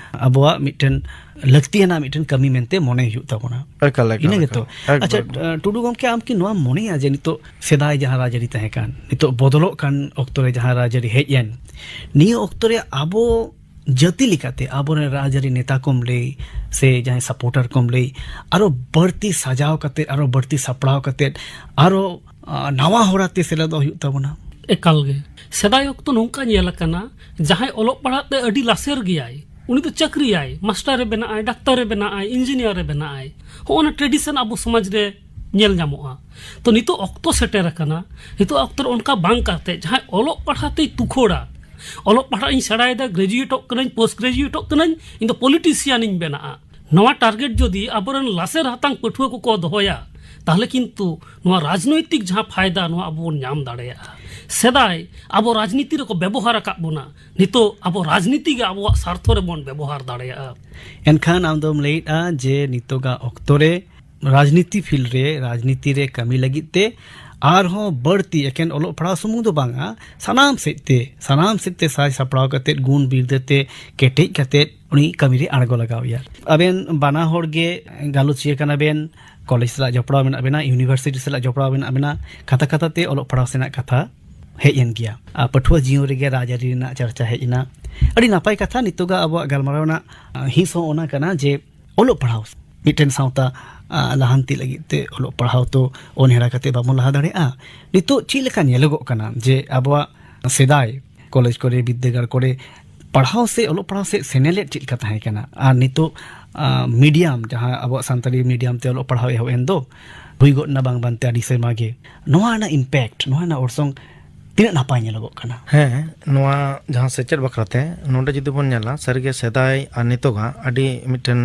ᱟᱵᱚᱣᱟᱜ ᱢᱤᱫᱴᱮᱱ ᱞᱟᱹᱠᱛᱤᱭᱟᱱᱟᱜ ᱢᱤᱫᱴᱮᱱ ᱠᱟᱹᱢᱤ ᱢᱮᱱᱛᱮ ᱢᱚᱱᱮ ᱦᱩᱭᱩᱜ ᱛᱟᱵᱚᱱᱟ᱾ ᱮᱠᱟᱞ, ᱮᱠᱟᱞ, ᱤᱱᱟᱹ ᱜᱮᱛᱚ᱾ ᱮᱠᱟᱞ᱾ ᱮᱠᱫᱚᱢ, ᱟᱪᱪᱷᱟ, ᱮᱠᱫᱚᱢ᱾ ᱟᱸ, ᱴᱩᱰᱩ ᱜᱚᱢᱠᱮ, ᱟᱢ ᱠᱤ ᱱᱚᱣᱟᱢ ᱢᱚᱱᱮᱭᱟ ᱡᱮ ᱱᱤᱛᱚᱜ ᱥᱮᱫᱟᱭ ᱡᱟᱦᱟᱸ ᱨᱟᱡᱽᱟᱹᱨᱤ ᱛᱟᱦᱮᱸ ᱠᱟᱱ, ᱱᱤᱛᱚᱜ ᱵᱚᱫᱚᱞᱚᱜ ᱠᱟᱱ ᱚᱠᱛᱚ ᱨᱮ ᱡᱟᱦᱟᱸ ᱨᱟᱡᱽᱟᱹᱨᱤ ᱦᱮᱡ ᱮᱱ, ᱱᱤᱭᱟᱹ ᱚᱠᱛᱚ ᱨᱮ ᱟᱵᱚ ᱡᱟᱹᱛᱤ ᱞᱮᱠᱟᱛᱮ ᱟᱵᱚᱨᱮᱱ ᱨᱟᱡᱽᱟᱹᱨᱤ ᱱᱮᱛᱟ ᱠᱚᱢ ᱞᱟᱹᱭ ᱥᱮ ᱡᱟᱦᱟᱸᱭ ᱥᱟᱯᱳᱨᱴᱟᱨ ᱠᱚᱢ ᱞᱟᱹᱭ, ᱟᱨᱚ ᱵᱟᱹᱲᱛᱤ ᱥᱟᱡᱟᱣ ᱠᱟᱛᱮᱫ, ᱟᱨᱚ ᱵᱟᱹᱲᱛᱤ ᱥᱟᱯᱲᱟᱣ ᱠᱟᱛᱮᱫ, ᱟᱨᱚ, ᱟᱸ, ᱱᱟᱣᱟ ᱦᱚᱨᱟᱛᱮ ᱥᱮᱞᱮᱫᱚᱜ ᱦᱩᱭᱩᱜ ᱛᱟᱵᱚᱱᱟ? ᱮᱠᱟᱞ ᱜᱮ᱾ ᱥᱮᱫᱟᱭ ᱚᱠᱛᱚ ᱱᱚᱝᱠᱟ ᱧᱮᱞ ᱟᱠᱟᱱᱟ, ᱡᱟᱦᱟᱸᱭ ᱚᱞᱚᱜ ᱯᱟᱲᱦᱟᱜ ᱛᱮ ᱟᱹᱰᱤ ᱞᱟᱥᱮᱨ ᱜᱮᱭᱟᱭ, ᱩᱱᱤ ᱫᱚ ᱪᱟᱹᱠᱨᱤᱭᱟᱭ, ᱢᱟᱥᱴᱟᱨᱮ ᱵᱮᱱᱟᱜᱼᱟᱭ, ᱰᱟᱠᱛᱟᱨᱮ ᱵᱮᱱᱟᱜᱼᱟᱭ, ᱤᱧᱡᱤᱱᱤᱭᱟᱨᱮ ᱵᱮᱱᱟᱜᱼᱟᱭ᱾ ᱦᱚᱸᱜᱼᱚ ᱱᱟ ᱴᱨᱮᱰᱤᱥᱚᱱ ᱟᱵᱚ ᱥᱚᱢᱟᱡᱽ ᱨᱮ ᱧᱮᱞ ᱧᱟᱢᱚᱜᱼᱟ᱾ ᱛᱚ, ᱱᱤᱛᱚᱜ ᱚᱠᱛᱚ ᱥᱮᱴᱮᱨ ᱟᱠᱟᱱᱟ, ᱱᱤᱛᱚᱜ ᱚᱠᱛᱚ ᱨᱮ ᱚᱱᱠᱟ ᱵᱟᱝ ᱠᱟᱛᱮ ᱡᱟᱦᱟᱸᱭ ᱚᱞᱚᱜ ᱯᱟᱲᱦᱟᱜ ᱛᱮᱭ ᱛᱩᱠᱷᱚᱲᱟ, ᱚᱞᱚᱜ ᱯᱟᱲᱦᱟᱜ ᱤᱧ ᱥᱮᱬᱟᱭᱮᱫᱟ, ᱜᱨᱮᱡᱩᱭᱮᱴᱚᱜ ᱠᱟᱹᱱᱟᱹᱧ, ᱯᱳᱥᱴ ᱜᱨᱮᱡᱩᱭᱮᱴᱚᱜ ᱠᱟᱹᱱᱟᱹᱧ, ᱤᱧ ᱫᱚ ᱯᱚᱞᱤᱴᱤᱥᱤᱭᱟᱱ ᱤᱧ ᱵᱮᱱᱟᱜᱼᱟ, ᱱᱚᱣᱟ ᱴᱟᱨᱜᱮᱴ ᱡᱩᱫᱤ ᱟᱵᱚᱨᱮᱱ ᱞᱟᱥᱮᱨ ᱦᱟᱛᱟᱝ ᱯᱟᱹᱴᱷᱩᱣᱟᱹ ᱠᱚᱠᱚ ᱫᱚᱦᱚᱭᱟ, ᱛᱟᱦᱚᱞᱮ ᱠᱤᱱᱛᱩ ᱱᱚᱣᱟ ᱨᱟᱡᱽᱱᱳᱭᱛᱤᱠ ᱡᱟᱦᱟᱸ ᱯᱷᱟᱭᱫᱟ, ᱱᱚᱣᱟ ᱟᱵᱚ ᱵᱚᱱ ᱧᱟᱢ ᱫᱟᱲᱮᱭᱟᱜᱼᱟ᱾ ᱥᱮᱫᱟᱭ ᱟᱵᱚ ᱨᱟᱡᱽᱱᱤᱛᱤ ᱨᱮᱠᱚ ᱵᱮᱵᱚᱦᱟᱨ ᱟᱠᱟᱫ ᱵᱚᱱᱟ, ᱱᱤᱛᱚᱜ ᱟᱵᱚ ᱨᱟᱡᱽᱱᱤᱛᱤ ᱜᱮ ᱟᱵᱚᱣᱟᱜ ᱥᱟᱨᱛᱷᱚ ᱨᱮᱵᱚᱱ ᱵᱮᱵᱚᱦᱟᱨ ᱫᱟᱲᱮᱭᱟᱜᱼᱟ᱾ ᱮᱱᱠᱷᱟᱱ ᱟᱢ ᱫᱚᱢ ᱞᱟᱹᱭᱮᱫᱼᱟ ᱡᱮ ᱱᱤᱛᱚᱜᱟᱜ ᱚᱠᱛᱚ ᱨᱮ ᱨᱟᱡᱽᱱᱤᱛᱤ ᱯᱷᱤᱞᱰ ᱨᱮ, ᱨᱟᱡᱽᱱᱤᱛᱤ ᱨᱮ ᱠᱟᱹᱢᱤ ᱞᱟᱹᱜᱤᱫ ᱛᱮ ᱟᱨᱦᱚᱸ ᱵᱟᱹᱲᱛᱤ ᱮᱠᱮᱱ ᱚᱞᱚᱜ ᱯᱟᱲᱦᱟᱣ ᱥᱩᱢᱩᱝ ᱫᱚ ᱵᱟᱝᱟ, ᱥᱟᱱᱟᱢ ᱥᱮᱫ ᱛᱮ, ᱥᱟᱱᱟᱢ ᱥᱮᱫ ᱛᱮ ᱥᱟᱡᱽ ᱥᱟᱯᱲᱟᱣ ᱠᱟᱛᱮᱫ, ᱜᱩᱱ ᱵᱤᱨᱫᱟᱹ ᱛᱮ ᱠᱮᱴᱮᱡ ᱠᱟᱛᱮᱫ ᱩᱱᱤ ᱠᱟᱹᱢᱤ ᱨᱮ ᱟᱬᱜᱚ ᱞᱟᱜᱟᱣ ᱮᱭᱟ᱾ ᱟᱵᱮᱱ ᱵᱟᱱᱟ ᱦᱚᱲ ᱜᱮ ᱜᱟᱞᱚᱪᱤᱭᱟᱹ ᱠᱟᱱᱟ ᱵᱮᱱ, ᱠᱚᱞᱮᱡᱽ ᱥᱟᱞᱟᱜ ᱡᱚᱯᱲᱟᱣ ᱢᱮᱱᱟᱜ ᱵᱮᱱᱟ, ᱤᱭᱩᱱᱤᱵᱷᱟᱨᱥᱤᱴᱤ ᱥᱟᱞᱟᱜ ᱡᱚᱯᱲᱟᱣ ᱢᱮᱱᱟᱜ ᱵᱮᱱᱟ, ᱠᱟᱛᱷᱟ ᱠᱟᱛᱷᱟ ᱛᱮ ᱚᱞᱚᱜ ᱯᱟᱲᱦᱟᱣ ᱥᱮᱱᱟᱜ ᱠᱟᱛᱷᱟ ᱦᱮᱡ ᱮᱱ ᱜᱮᱭᱟ᱾ ᱟᱨ ᱯᱟᱹᱴᱷᱩᱣᱟᱹ ᱡᱤᱭᱚᱱ ᱨᱮᱜᱮ ᱨᱟᱡᱽᱟᱹᱨᱤ ᱨᱮᱱᱟᱜ ᱪᱟᱨᱪᱟ ᱦᱮᱡ ᱮᱱᱟ᱾ ᱟᱹᱰᱤ ᱱᱟᱯᱟᱭ ᱠᱟᱛᱷᱟ᱾ ᱱᱤᱛᱚᱜᱟᱜ ᱟᱵᱚᱣᱟᱜ ᱜᱟᱞᱢᱟᱨᱟᱣ ᱨᱮᱱᱟᱜ, ᱟᱸ, ᱦᱤᱸᱥ ᱦᱚᱸ ᱚᱱᱟ ᱠᱟᱱᱟ ᱡᱮ ᱚᱞᱚᱜ ᱯᱟᱲᱦᱟᱣ ᱢᱤᱫᱴᱮᱱ ᱥᱟᱶᱛᱟ, ᱟᱸ, ᱞᱟᱦᱟᱱᱛᱤ ᱞᱟᱹᱜᱤᱫ ᱛᱮ ᱚᱞᱚᱜ ᱯᱟᱲᱦᱟᱣ ᱛᱚ ᱚᱱᱦᱮᱲᱟ ᱠᱟᱛᱮ ᱵᱟᱵᱚᱱ ᱞᱟᱦᱟ ᱫᱟᱲᱮᱭᱟᱜᱼᱟ᱾ ᱱᱤᱛᱚᱜ ᱪᱮᱫ ᱞᱮᱠᱟ ᱧᱮᱞᱚᱜᱚᱜ ᱠᱟᱱᱟ ᱡᱮ ᱟᱵᱚᱣᱟᱜ ᱥᱮᱫᱟᱭ ᱠᱚᱞᱮᱡᱽ ᱠᱚᱨᱮ, ᱵᱤᱫᱽᱫᱟᱹᱜᱟᱲ ᱠᱚᱨᱮ ᱯᱟᱲᱦᱟᱣ ᱥᱮ ᱚᱞᱚᱜ ᱯᱟᱲᱦᱟᱣ ᱥᱮᱫ ᱥᱮᱱᱮᱞᱮᱫ ᱪᱮᱫ ᱞᱮᱠᱟ ᱛᱟᱦᱮᱸ ᱠᱟᱱᱟ, ᱟᱨ ᱱᱤᱛᱚᱜ, ᱟᱸ, ᱢᱤᱰᱤᱭᱟᱢ, ᱡᱟᱦᱟᱸ ᱟᱵᱚᱣᱟᱜ ᱥᱟᱱᱛᱟᱲᱤ ᱢᱤᱰᱤᱭᱟᱢ ᱛᱮ ᱚᱞᱚᱜ ᱯᱟᱲᱦᱟᱣ ᱮᱦᱚᱵ ᱮᱱ ᱫᱚ, ᱦᱩᱭ ᱜᱚᱫ ᱮᱱᱟ ᱵᱟᱝ ᱵᱟᱝᱛᱮ ᱟᱹᱰᱤ ᱥᱮᱨᱢᱟ ᱜᱮ, ᱱᱚᱣᱟ ᱨᱮᱱᱟᱜ ᱤᱢᱯᱮᱠᱴ, ᱱᱚᱣᱟ ᱨᱮᱱᱟᱜ ᱚᱨᱥᱚᱝ ᱛᱤᱱᱟᱹᱜ ᱱᱟᱯᱟᱭ ᱧᱮᱞᱚᱜᱚᱜ ᱠᱟᱱᱟ? ᱦᱮᱸ, ᱱᱚᱣᱟ ᱡᱟᱦᱟᱸ ᱥᱮᱪᱮᱫ ᱵᱟᱠᱷᱨᱟᱛᱮ ᱱᱚᱰᱮ ᱡᱩᱫᱤ ᱵᱚᱱ ᱧᱮᱞᱟ, ᱥᱟᱹᱨᱤᱜᱮ ᱥᱮᱫᱟᱭ ᱟᱨ ᱱᱤᱛᱚᱜᱟᱜ ᱟᱹᱰᱤ ᱢᱤᱫᱴᱮᱱ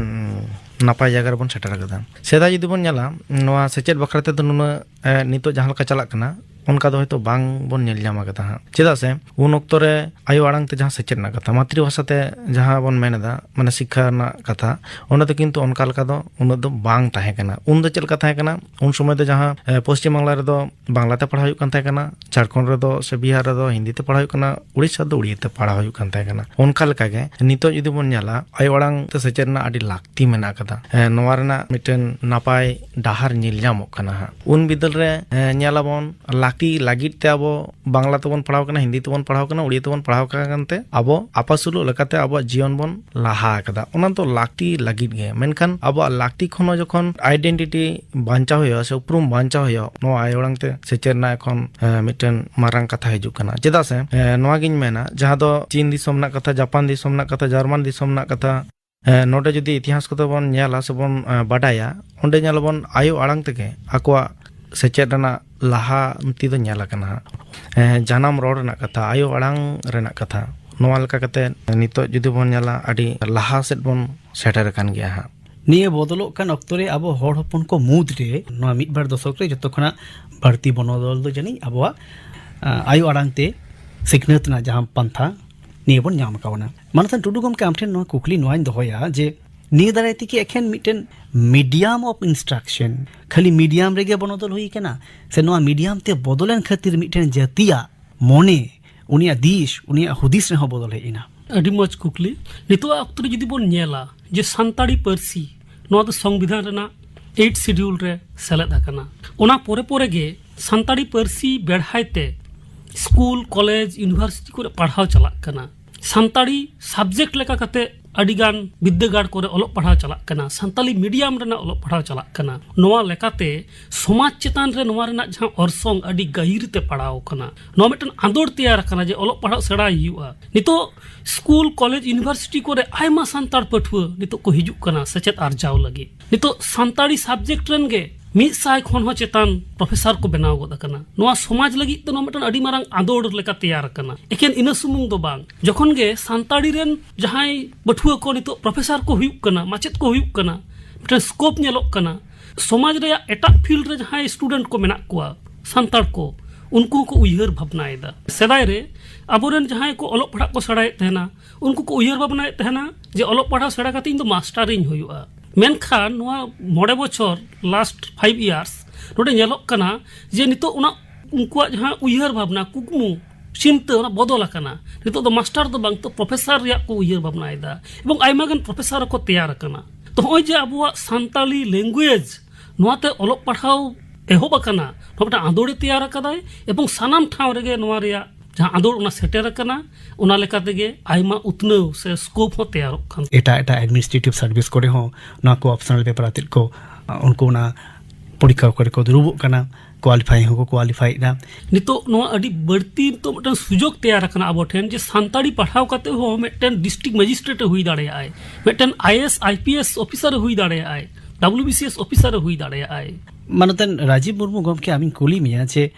ᱱᱟᱯᱟᱭ ᱡᱟᱭᱜᱟ ᱨᱮᱵᱚᱱ ᱥᱮᱴᱮᱨ ᱟᱠᱟᱫᱟ᱾ ᱥᱮᱫᱟᱭ ᱡᱩᱫᱤ ᱵᱚᱱ ᱧᱮᱞᱟ, ᱱᱚᱣᱟ ᱥᱮᱪᱮᱫ ᱵᱟᱠᱷᱨᱟ ᱛᱮᱫᱚ ᱱᱩᱱᱟᱹᱜ, ᱮ, ᱱᱤᱛᱚᱜ ᱡᱟᱦᱟᱸ ᱞᱮᱠᱟ ᱪᱟᱞᱟᱜ ᱠᱟᱱᱟ, ᱚᱱᱠᱟ ᱫᱚ ᱦᱚᱭᱛᱳ ᱵᱟᱝ ᱵᱚᱱ ᱧᱮᱞ ᱧᱟᱢ ᱟᱠᱟᱫᱟ ᱦᱟᱸᱜ᱾ ᱪᱮᱫᱟᱜ ᱥᱮ ᱩᱱ ᱚᱠᱛᱚ ᱨᱮ ᱟᱭᱳ ᱟᱲᱟᱝ ᱛᱮ ᱡᱟᱦᱟᱸ ᱥᱮᱪᱮᱫ ᱨᱮᱱᱟᱜ ᱠᱟᱛᱷᱟ, ᱢᱟᱛᱨᱤ ᱵᱷᱟᱥᱟ ᱛᱮ ᱡᱟᱦᱟᱸ ᱵᱚᱱ ᱢᱮᱱ ᱮᱫᱟ, ᱢᱟᱱᱮ ᱥᱤᱠᱠᱷᱟ ᱨᱮᱱᱟᱜ ᱠᱟᱛᱷᱟ, ᱚᱸᱰᱮ ᱫᱚ ᱠᱤᱱᱛᱩ ᱚᱱᱠᱟ ᱞᱮᱠᱟ ᱫᱚ ᱩᱱᱟᱹᱜ ᱫᱚ ᱵᱟᱝ ᱛᱟᱦᱮᱸ ᱠᱟᱱᱟ᱾ ᱩᱱ ᱫᱚ ᱪᱮᱫ ᱞᱮᱠᱟ ᱛᱟᱦᱮᱸ ᱠᱟᱱᱟ? ᱩᱱ ᱥᱚᱢᱚᱭ ᱫᱚ ᱡᱟᱦᱟᱸ, ᱮ, ᱯᱚᱥᱪᱤᱢ ᱵᱟᱝᱞᱟ ᱨᱮᱫᱚ ᱵᱟᱝᱞᱟ ᱛᱮ ᱯᱟᱲᱦᱟᱣ ᱦᱩᱭᱩᱜ ᱠᱟᱱ ᱛᱟᱦᱮᱸ ᱠᱟᱱᱟ, ᱡᱷᱟᱲᱠᱷᱚᱸᱰ ᱨᱮᱫᱚ ᱥᱮ ᱵᱤᱦᱟᱨ ᱨᱮᱫᱚ ᱦᱤᱱᱫᱤ ᱛᱮ ᱯᱟᱲᱦᱟᱣ ᱦᱩᱭᱩᱜ ᱠᱟᱱᱟ, ᱩᱲᱤᱥᱥᱟ ᱫᱚ ᱩᱲᱤᱭᱟ ᱛᱮ ᱯᱟᱲᱦᱟᱣ ᱦᱩᱭᱩᱜ ᱠᱟᱱ ᱛᱟᱦᱮᱸ ᱠᱟᱱᱟ᱾ ᱚᱱᱠᱟ ᱞᱮᱠᱟᱜᱮ ᱱᱤᱛᱚᱜ ᱡᱩᱫᱤ ᱵᱚᱱ ᱧᱮᱞᱟ, ᱟᱭᱳ ᱟᱲᱟᱝ ᱛᱮ ᱥᱮᱪᱮᱫ ᱨᱮᱱᱟᱜ ᱟᱹᱰᱤ ᱞᱟᱹᱠᱛᱤ ᱢᱮᱱᱟᱜ ᱟᱠᱟᱫᱟ᱾ ᱮ, ᱱᱚᱣᱟ ᱨᱮᱱᱟᱜ ᱢᱤᱫᱴᱮᱱ ᱱᱟᱯᱟᱭ ᱰᱟᱦᱟᱨ ᱧᱮᱞ ᱧᱟᱢᱚᱜ ᱠᱟᱱᱟ ᱦᱟᱸᱜ᱾ ᱩᱱ ᱵᱤᱫᱟᱹᱞ ᱨᱮ, ᱮ, ᱧᱮᱞᱟᱵᱚᱱ, ᱞᱟᱹᱠᱛᱤ ᱞᱟᱹᱜᱤᱫ ᱛᱮ ᱟᱵᱚ ᱵᱟᱝᱞᱟ ᱛᱮᱵᱚᱱ ᱯᱟᱲᱦᱟᱣ ᱠᱟᱱᱟ, ᱦᱤᱱᱫᱤ ᱛᱮᱵᱚᱱ ᱯᱟᱲᱦᱟᱣ ᱠᱟᱱᱟ, ᱩᱲᱤᱭᱟ ᱛᱮᱵᱚᱱ ᱯᱟᱲᱦᱟᱣ ᱠᱟᱱ ᱛᱮ ᱟᱵᱚ ᱟᱯᱟᱥᱩᱞᱚᱜ ᱞᱮᱠᱟᱛᱮ ᱟᱵᱚᱣᱟᱜ ᱡᱤᱭᱚᱱ ᱵᱚᱱ ᱞᱟᱦᱟ ᱟᱠᱟᱫᱟ᱾ ᱚᱱᱟ ᱫᱚ ᱞᱟᱹᱠᱛᱤ ᱞᱟᱹᱜᱤᱫ ᱜᱮ, ᱢᱮᱱᱠᱷᱟᱱ ᱟᱵᱚᱣᱟᱜ ᱞᱟᱹᱠᱛᱤ ᱠᱷᱚᱱ ᱦᱚᱸ ᱡᱚᱠᱷᱚᱱ ᱟᱭᱰᱮᱱᱴᱤᱴᱤ ᱵᱟᱧᱪᱟᱣ ᱦᱩᱭᱩᱜᱼᱟ ᱥᱮ ᱩᱯᱨᱩᱢ ᱵᱟᱧᱪᱟᱣ ᱦᱩᱭᱩᱜᱼᱟ, ᱱᱚᱣᱟ ᱟᱭᱳ ᱟᱲᱟᱝ ᱛᱮ ᱥᱮᱪᱮᱫ ᱨᱮᱱᱟᱜ ᱮᱠᱷᱚᱱ, ᱮ, ᱢᱤᱫᱴᱮᱱ ᱢᱟᱨᱟᱝ ᱠᱟᱛᱷᱟ ᱦᱤᱡᱩᱜ ᱠᱟᱱᱟ᱾ ᱪᱮᱫᱟᱜ ᱥᱮ, ᱮ, ᱱᱚᱣᱟ ᱜᱤᱧ ᱢᱮᱱᱟ, ᱡᱟᱦᱟᱸ ᱫᱚ ᱪᱤᱱ ᱫᱤᱥᱚᱢ ᱨᱮᱱᱟᱜ ᱠᱟᱛᱷᱟ, ᱡᱟᱯᱟᱱ ᱫᱤᱥᱚᱢ ᱨᱮᱱᱟᱜ ᱠᱟᱛᱷᱟ, ᱡᱟᱨᱢᱟᱱ ᱫᱤᱥᱚᱢ ᱨᱮᱱᱟᱜ ᱠᱟᱛᱷᱟ, ᱮ, ᱱᱚᱰᱮ ᱡᱩᱫᱤ ᱤᱛᱤᱦᱟᱥ ᱠᱚᱛᱮ ᱵᱚᱱ ᱧᱮᱞᱟ ᱥᱮ ᱵᱚᱱ, ᱮ, ᱵᱟᱰᱟᱭᱟ, ᱚᱸᱰᱮ ᱧᱮᱞᱟᱵᱚᱱ ᱟᱭᱳ ᱟᱲᱟᱝ ᱛᱮᱜᱮ ᱟᱠᱚᱣᱟᱜ ᱥᱮᱪᱮᱫ ᱨᱮᱱᱟᱜ ᱞᱟᱦᱟᱱᱛᱤ ᱫᱚ ᱧᱮᱞ ᱟᱠᱟᱱᱟ ᱦᱟᱸᱜ᱾ ᱮ, ᱡᱟᱱᱟᱢ ᱨᱚᱲ ᱨᱮᱱᱟᱜ ᱠᱟᱛᱷᱟ, ᱟᱭᱳ ᱟᱲᱟᱝ ᱨᱮᱱᱟᱜ ᱠᱟᱛᱷᱟ, ᱱᱚᱣᱟ ᱞᱮᱠᱟ ᱠᱟᱛᱮ ᱱᱤᱛᱚᱜ ᱡᱩᱫᱤ ᱵᱚᱱ ᱧᱮᱞᱟ, ᱟᱹᱰᱤ ᱞᱟᱦᱟ ᱥᱮᱫ ᱵᱚᱱ ᱥᱮᱴᱮᱨ ᱟᱠᱟᱱ ᱜᱮᱭᱟ ᱦᱟᱸᱜ᱾ ᱱᱤᱭᱟᱹ ᱵᱚᱫᱚᱞᱚᱜ ᱠᱟᱱ ᱚᱠᱛᱚ ᱨᱮ ᱟᱵᱚ ᱦᱚᱲ ᱦᱚᱯᱚᱱ ᱠᱚ ᱢᱩᱫᱽ ᱨᱮ ᱱᱚᱣᱟ ᱢᱤᱫ ᱵᱟᱨ ᱫᱚᱥᱚᱠ ᱨᱮ ᱡᱚᱛᱚ ᱠᱷᱚᱱᱟᱜ ᱵᱟᱹᱲᱛᱤ ᱵᱚᱱᱚᱫᱚᱞ ᱫᱚ ᱡᱟᱹᱱᱤᱡ ᱟᱵᱚᱣᱟᱜ, ᱟ, ᱟᱭᱳ ᱟᱲᱟᱝ ᱛᱮ ᱥᱤᱠᱷᱱᱟᱹᱛ ᱨᱮᱱᱟᱜ ᱡᱟᱦᱟᱸ ᱯᱟᱱᱛᱷᱟ, ᱱᱤᱭᱟᱹ ᱵᱚᱱ ᱧᱟᱢ ᱟᱠᱟᱣᱱᱟ᱾ ᱢᱟᱱᱚᱛᱟᱱ ᱴᱩᱰᱩ ᱜᱚᱢᱠᱮ, ᱟᱢ ᱴᱷᱮᱱ ᱱᱚᱣᱟ ᱠᱩᱠᱞᱤ ᱱᱚᱣᱟᱧ ᱫᱚᱦᱚᱭᱟ ᱡᱮ ᱱᱤᱭᱟᱹ ᱫᱟᱨᱟᱭ ᱛᱮ ᱠᱤ ᱮᱠᱷᱮᱱ ᱢᱤᱫᱴᱮᱱ medium of instruction, ᱠᱷᱟᱹᱞᱤ medium ᱨᱮᱜᱮ ᱵᱚᱱᱚᱫᱚᱞ ᱦᱩᱭ ᱟᱠᱟᱱᱟ, ᱥᱮ ᱱᱚᱣᱟ medium ᱛᱮ ᱵᱚᱫᱚᱞᱮᱱ ᱠᱷᱟᱹᱛᱤᱨ ᱢᱤᱫᱴᱮᱱ ᱡᱟᱹᱛᱤᱭᱟᱜ ᱢᱚᱱᱮ, ᱩᱱᱤᱭᱟᱜ ᱫᱤᱥ, ᱩᱱᱤᱭᱟᱜ ᱦᱩᱫᱤᱥ ᱨᱮᱦᱚᱸ ᱵᱚᱫᱚᱞ ᱦᱮᱡ ᱮᱱᱟ? ᱟᱹᱰᱤ ᱢᱚᱡᱽ ᱠᱩᱠᱞᱤ᱾ ᱱᱤᱛᱚᱜᱟᱜ ᱚᱠᱛᱚ ᱨᱮ ᱡᱩᱫᱤ ᱵᱚᱱ ᱧᱮᱞᱟ ᱡᱮ ᱥᱟᱱᱛᱟᱲᱤ ᱯᱟᱹᱨᱥᱤ, ᱱᱚᱣᱟ ᱫᱚ ᱥᱚᱝᱵᱤᱫᱷᱟᱱ ᱨᱮᱱᱟᱜ eighth schedule ᱨᱮ ᱥᱮᱞᱮᱫ ᱟᱠᱟᱱᱟ᱾ ᱚᱱᱟ ᱯᱚᱨᱮ ᱯᱚᱨᱮ ᱜᱮ ᱥᱟᱱᱛᱟᱲᱤ ᱯᱟᱹᱨᱥᱤ ᱵᱮᱲᱦᱟᱭ ᱛᱮ ᱥᱠᱩᱞ, ᱠᱚᱞᱮᱡᱽ, ᱤᱭᱩᱱᱤᱵᱷᱟᱨᱥᱤᱴᱤ ᱠᱚᱨᱮ ᱯᱟᱲᱦᱟᱣ ᱪᱟᱞᱟᱜ ᱠᱟᱱᱟ᱾ ᱥᱟᱱᱛᱟᱲᱤ subject ᱞᱮᱠᱟ ᱠᱟᱛᱮ ᱟᱹᱰᱤᱜᱟᱱ ᱵᱤᱫᱽᱫᱟᱹᱜᱟᱲ ᱠᱚᱨᱮ ᱚᱞᱚᱜ ᱯᱟᱲᱦᱟᱣ ᱪᱟᱞᱟᱜ ᱠᱟᱱᱟ, ᱥᱟᱱᱛᱟᱲᱤ medium ᱨᱮᱱᱟᱜ ᱚᱞᱚᱜ ᱯᱟᱲᱦᱟᱣ ᱪᱟᱞᱟᱜ ᱠᱟᱱᱟ᱾ ᱱᱚᱣᱟ ᱞᱮᱠᱟᱛᱮ ᱥᱚᱢᱟᱡᱽ ᱪᱮᱛᱟᱱ ᱨᱮ ᱱᱚᱣᱟ ᱨᱮᱱᱟᱜ ᱡᱟᱦᱟᱸ ᱚᱨᱥᱚᱝ ᱟᱹᱰᱤ ᱜᱟᱹᱦᱤᱨ ᱛᱮ ᱯᱟᱲᱟᱣ ᱟᱠᱟᱱᱟ᱾ ᱱᱚᱣᱟ ᱢᱤᱫᱴᱮᱱ ᱟᱸᱫᱳᱲ ᱛᱮᱭᱟᱨ ᱟᱠᱟᱱᱟ ᱡᱮ ᱚᱞᱚᱜ ᱯᱟᱲᱦᱟᱜ ᱥᱮᱬᱟᱭ ᱦᱩᱭᱩᱜᱼᱟ᱾ ᱱᱤᱛᱚᱜ ᱥᱠᱩᱞ, ᱠᱚᱞᱮᱡᱽ, ᱤᱭᱩᱱᱤᱵᱷᱟᱨᱥᱤᱴᱤ ᱠᱚᱨᱮ ᱟᱭᱢᱟ ᱥᱟᱱᱛᱟᱲ ᱯᱟᱹᱴᱷᱩᱣᱟᱹ ᱱᱤᱛᱚᱜ ᱠᱚ ᱦᱤᱡᱩᱜ ᱠᱟᱱᱟ ᱥᱮᱪᱮᱫ ᱟᱨᱡᱟᱣ ᱞᱟᱹᱜᱤᱫ᱾ ᱱᱤᱛᱚᱜ ᱥᱟᱱᱛᱟᱲᱤ subject ᱨᱮᱱ ᱜᱮ ᱢᱤᱫ ᱥᱟᱭ ᱠᱷᱚᱱ ᱦᱚᱸ ᱪᱮᱛᱟᱱ ᱯᱨᱚᱯᱷᱮᱥᱟᱨ ᱠᱚ ᱵᱮᱱᱟᱣ ᱜᱚᱫ ᱟᱠᱟᱱᱟ᱾ ᱱᱚᱣᱟ ᱥᱚᱢᱟᱡᱽ ᱞᱟᱹᱜᱤᱫ ᱛᱮ ᱱᱚᱣᱟ ᱢᱤᱫᱴᱟᱝ ᱟᱹᱰᱤ ᱢᱟᱨᱟᱝ ᱟᱸᱫᱳᱲ ᱞᱮᱠᱟ ᱛᱮᱭᱟᱨ ᱟᱠᱟᱱᱟ᱾ ᱮᱠᱮᱱ ᱤᱱᱟᱹ ᱥᱩᱢᱩᱝ ᱫᱚ ᱵᱟᱝ, ᱡᱚᱠᱷᱚᱱ ᱜᱮ ᱥᱟᱱᱛᱟᱲᱤ ᱨᱮᱱ ᱡᱟᱦᱟᱸᱭ ᱯᱟᱹᱴᱷᱩᱣᱟᱹ ᱠᱚ ᱱᱤᱛᱚᱜ ᱯᱨᱚᱯᱷᱮᱥᱟᱨ ᱠᱚ ᱦᱩᱭᱩᱜ ᱠᱟᱱᱟ, ᱢᱟᱪᱮᱫ ᱠᱚ ᱦᱩᱭᱩᱜ ᱠᱟᱱᱟ, ᱢᱤᱫᱴᱟᱝ scope ᱧᱮᱞᱚᱜ ᱠᱟᱱᱟ᱾ ᱥᱚᱢᱟᱡᱽ ᱨᱮᱭᱟᱜ ᱮᱴᱟᱜ field ᱨᱮ ᱡᱟᱦᱟᱸᱭ student ᱠᱚ ᱢᱮᱱᱟᱜ ᱠᱚᱣᱟ, ᱥᱟᱱᱛᱟᱲ ᱠᱚ, ᱩᱱᱠᱩ ᱦᱚᱸᱠᱚ ᱩᱭᱦᱟᱹᱨ ᱵᱷᱟᱵᱽᱱᱟᱭᱮᱫᱟ᱾ ᱥᱮᱫᱟᱭ ᱨᱮ ᱟᱵᱚᱨᱮᱱ ᱡᱟᱦᱟᱸᱭ ᱠᱚ ᱚᱞᱚᱜ ᱯᱟᱲᱦᱟᱜ ᱠᱚ ᱥᱮᱬᱟᱭᱮᱫ ᱛᱟᱦᱮᱱᱟ, ᱩᱱᱠᱩ ᱠᱚ ᱩᱭᱦᱟᱹᱨ ᱵᱷᱟᱵᱽᱱᱟᱭᱮᱫ ᱛᱟᱦᱮᱱᱟ ᱡᱮ ᱚᱞᱚᱜ ᱯᱟᱲᱦᱟᱣ ᱥᱮᱬᱟ ᱠᱟᱛᱮ ᱤᱧ ᱫᱚ ᱢᱟᱥᱴᱟᱨᱤᱧ ᱦᱩᱭᱩᱜᱼᱟ᱾ ᱢᱮᱱᱠᱷᱟᱱ ᱱᱚᱣᱟ ᱢᱚᱬᱮ ᱵᱚᱪᱷᱚᱨ, last five years, ᱱᱚᱰᱮ ᱧᱮᱞᱚᱜ ᱠᱟᱱᱟ ᱡᱮ ᱱᱤᱛᱚᱜ ᱚᱱᱟ ᱩᱱᱠᱩᱣᱟᱜ ᱡᱟᱦᱟᱸ ᱩᱭᱦᱟᱹᱨ ᱵᱷᱟᱵᱽᱱᱟ, ᱠᱩᱠᱢᱩ, ᱪᱤᱱᱛᱟᱹ, ᱚᱱᱟ ᱵᱚᱫᱚᱞ ᱟᱠᱟᱱᱟ᱾ ᱱᱤᱛᱚᱜ ᱫᱚ ᱢᱟᱥᱴᱟᱨ ᱫᱚ ᱵᱟᱝ, ᱛᱚ ᱯᱨᱚᱯᱷᱮᱥᱟᱨ ᱨᱮᱭᱟᱜ ᱠᱚ ᱩᱭᱦᱟᱹᱨ ᱵᱷᱟᱵᱽᱱᱟᱭᱮᱫᱟ᱾ ᱮᱵᱚᱝ ᱟᱭᱢᱟ ᱜᱟᱱ ᱯᱨᱚᱯᱷᱮᱥᱟᱨ ᱦᱚᱸᱠᱚ ᱛᱮᱭᱟᱨ ᱟᱠᱟᱱᱟ᱾ ᱛᱚ ᱦᱚᱸᱜᱼᱚᱭ ᱡᱮ ᱟᱵᱚᱣᱟᱜ ᱥᱟᱱᱛᱟᱞᱤ language ᱱᱚᱣᱟᱛᱮ ᱚᱞᱚᱜ ᱯᱟᱲᱦᱟᱣ ᱮᱦᱚᱵ ᱟᱠᱟᱱᱟ, ᱱᱚᱣᱟ ᱢᱤᱫᱴᱟᱝ ᱟᱸᱫᱳᱲᱮ ᱛᱮᱭᱟᱨ ᱟᱠᱟᱫᱟᱭ, ᱮᱵᱚᱝ ᱥᱟᱱᱟᱢ ᱴᱷᱟᱶ ᱨᱮᱜᱮ ᱱᱚᱣᱟ ᱨᱮᱭᱟᱜ ᱡᱟᱦᱟᱸ ᱟᱸᱫᱳᱲ, ᱚᱱᱟ ᱥᱮᱴᱮᱨ ᱟᱠᱟᱱᱟ᱾ ᱚᱱᱟ ᱞᱮᱠᱟ ᱛᱮᱜᱮ ᱟᱭᱢᱟ ᱩᱛᱱᱟᱹᱣ ᱥᱮ scope ᱦᱚᱸ ᱛᱮᱭᱟᱨᱚᱜ ᱠᱟᱱ᱾ ᱮᱴᱟᱜ ᱮᱴᱟᱜ administrative service ᱠᱚᱨᱮ ᱦᱚᱸ ᱱᱚᱣᱟ ᱠᱚ optional paper ᱟᱛᱮᱫ ᱠᱚ, ᱟ, ᱩᱱᱠᱩ ᱚᱱᱟ ᱯᱚᱨᱤᱠᱠᱷᱟ ᱠᱚᱨᱮ ᱠᱚ ᱫᱩᱲᱩᱵᱚᱜ ᱠᱟᱱᱟ, qualify ᱦᱚᱸᱠᱚ qualifyᱮᱫᱟ᱾ ᱱᱤᱛᱚᱜ ᱱᱚᱣᱟ ᱟᱹᱰᱤ ᱵᱟᱹᱲᱛᱤ ᱱᱤᱛᱚᱜ ᱢᱤᱫᱴᱟᱝ ᱥᱩᱡᱳᱜᱽ ᱛᱮᱭᱟᱨ ᱟᱠᱟᱱᱟ ᱟᱵᱚ ᱴᱷᱮᱱ, ᱡᱮ ᱥᱟᱱᱛᱟᱲᱤ ᱯᱟᱲᱦᱟᱣ ᱠᱟᱛᱮ ᱦᱚᱸ ᱢᱤᱫᱴᱮᱱ district magistrate ᱮ ᱦᱩᱭ ᱫᱟᱲᱮᱭᱟᱜᱼᱟᱭ, ᱢᱤᱫᱴᱮᱱ IAS IPS officer ᱮ ᱦᱩᱭ ᱫᱟᱲᱮᱭᱟᱜᱼᱟᱭ, WBCS officer ᱮ ᱦᱩᱭ ᱫᱟᱲᱮᱭᱟᱜᱼᱟᱭ᱾ ᱢᱟᱱᱚᱛᱟᱱ ᱨᱟᱡᱤᱵ ᱢᱩᱨᱢᱩ ᱜᱚᱢᱠᱮ, ᱟᱢᱤᱧ ᱠᱩᱞᱤ ᱢᱮᱭᱟ ᱡᱮ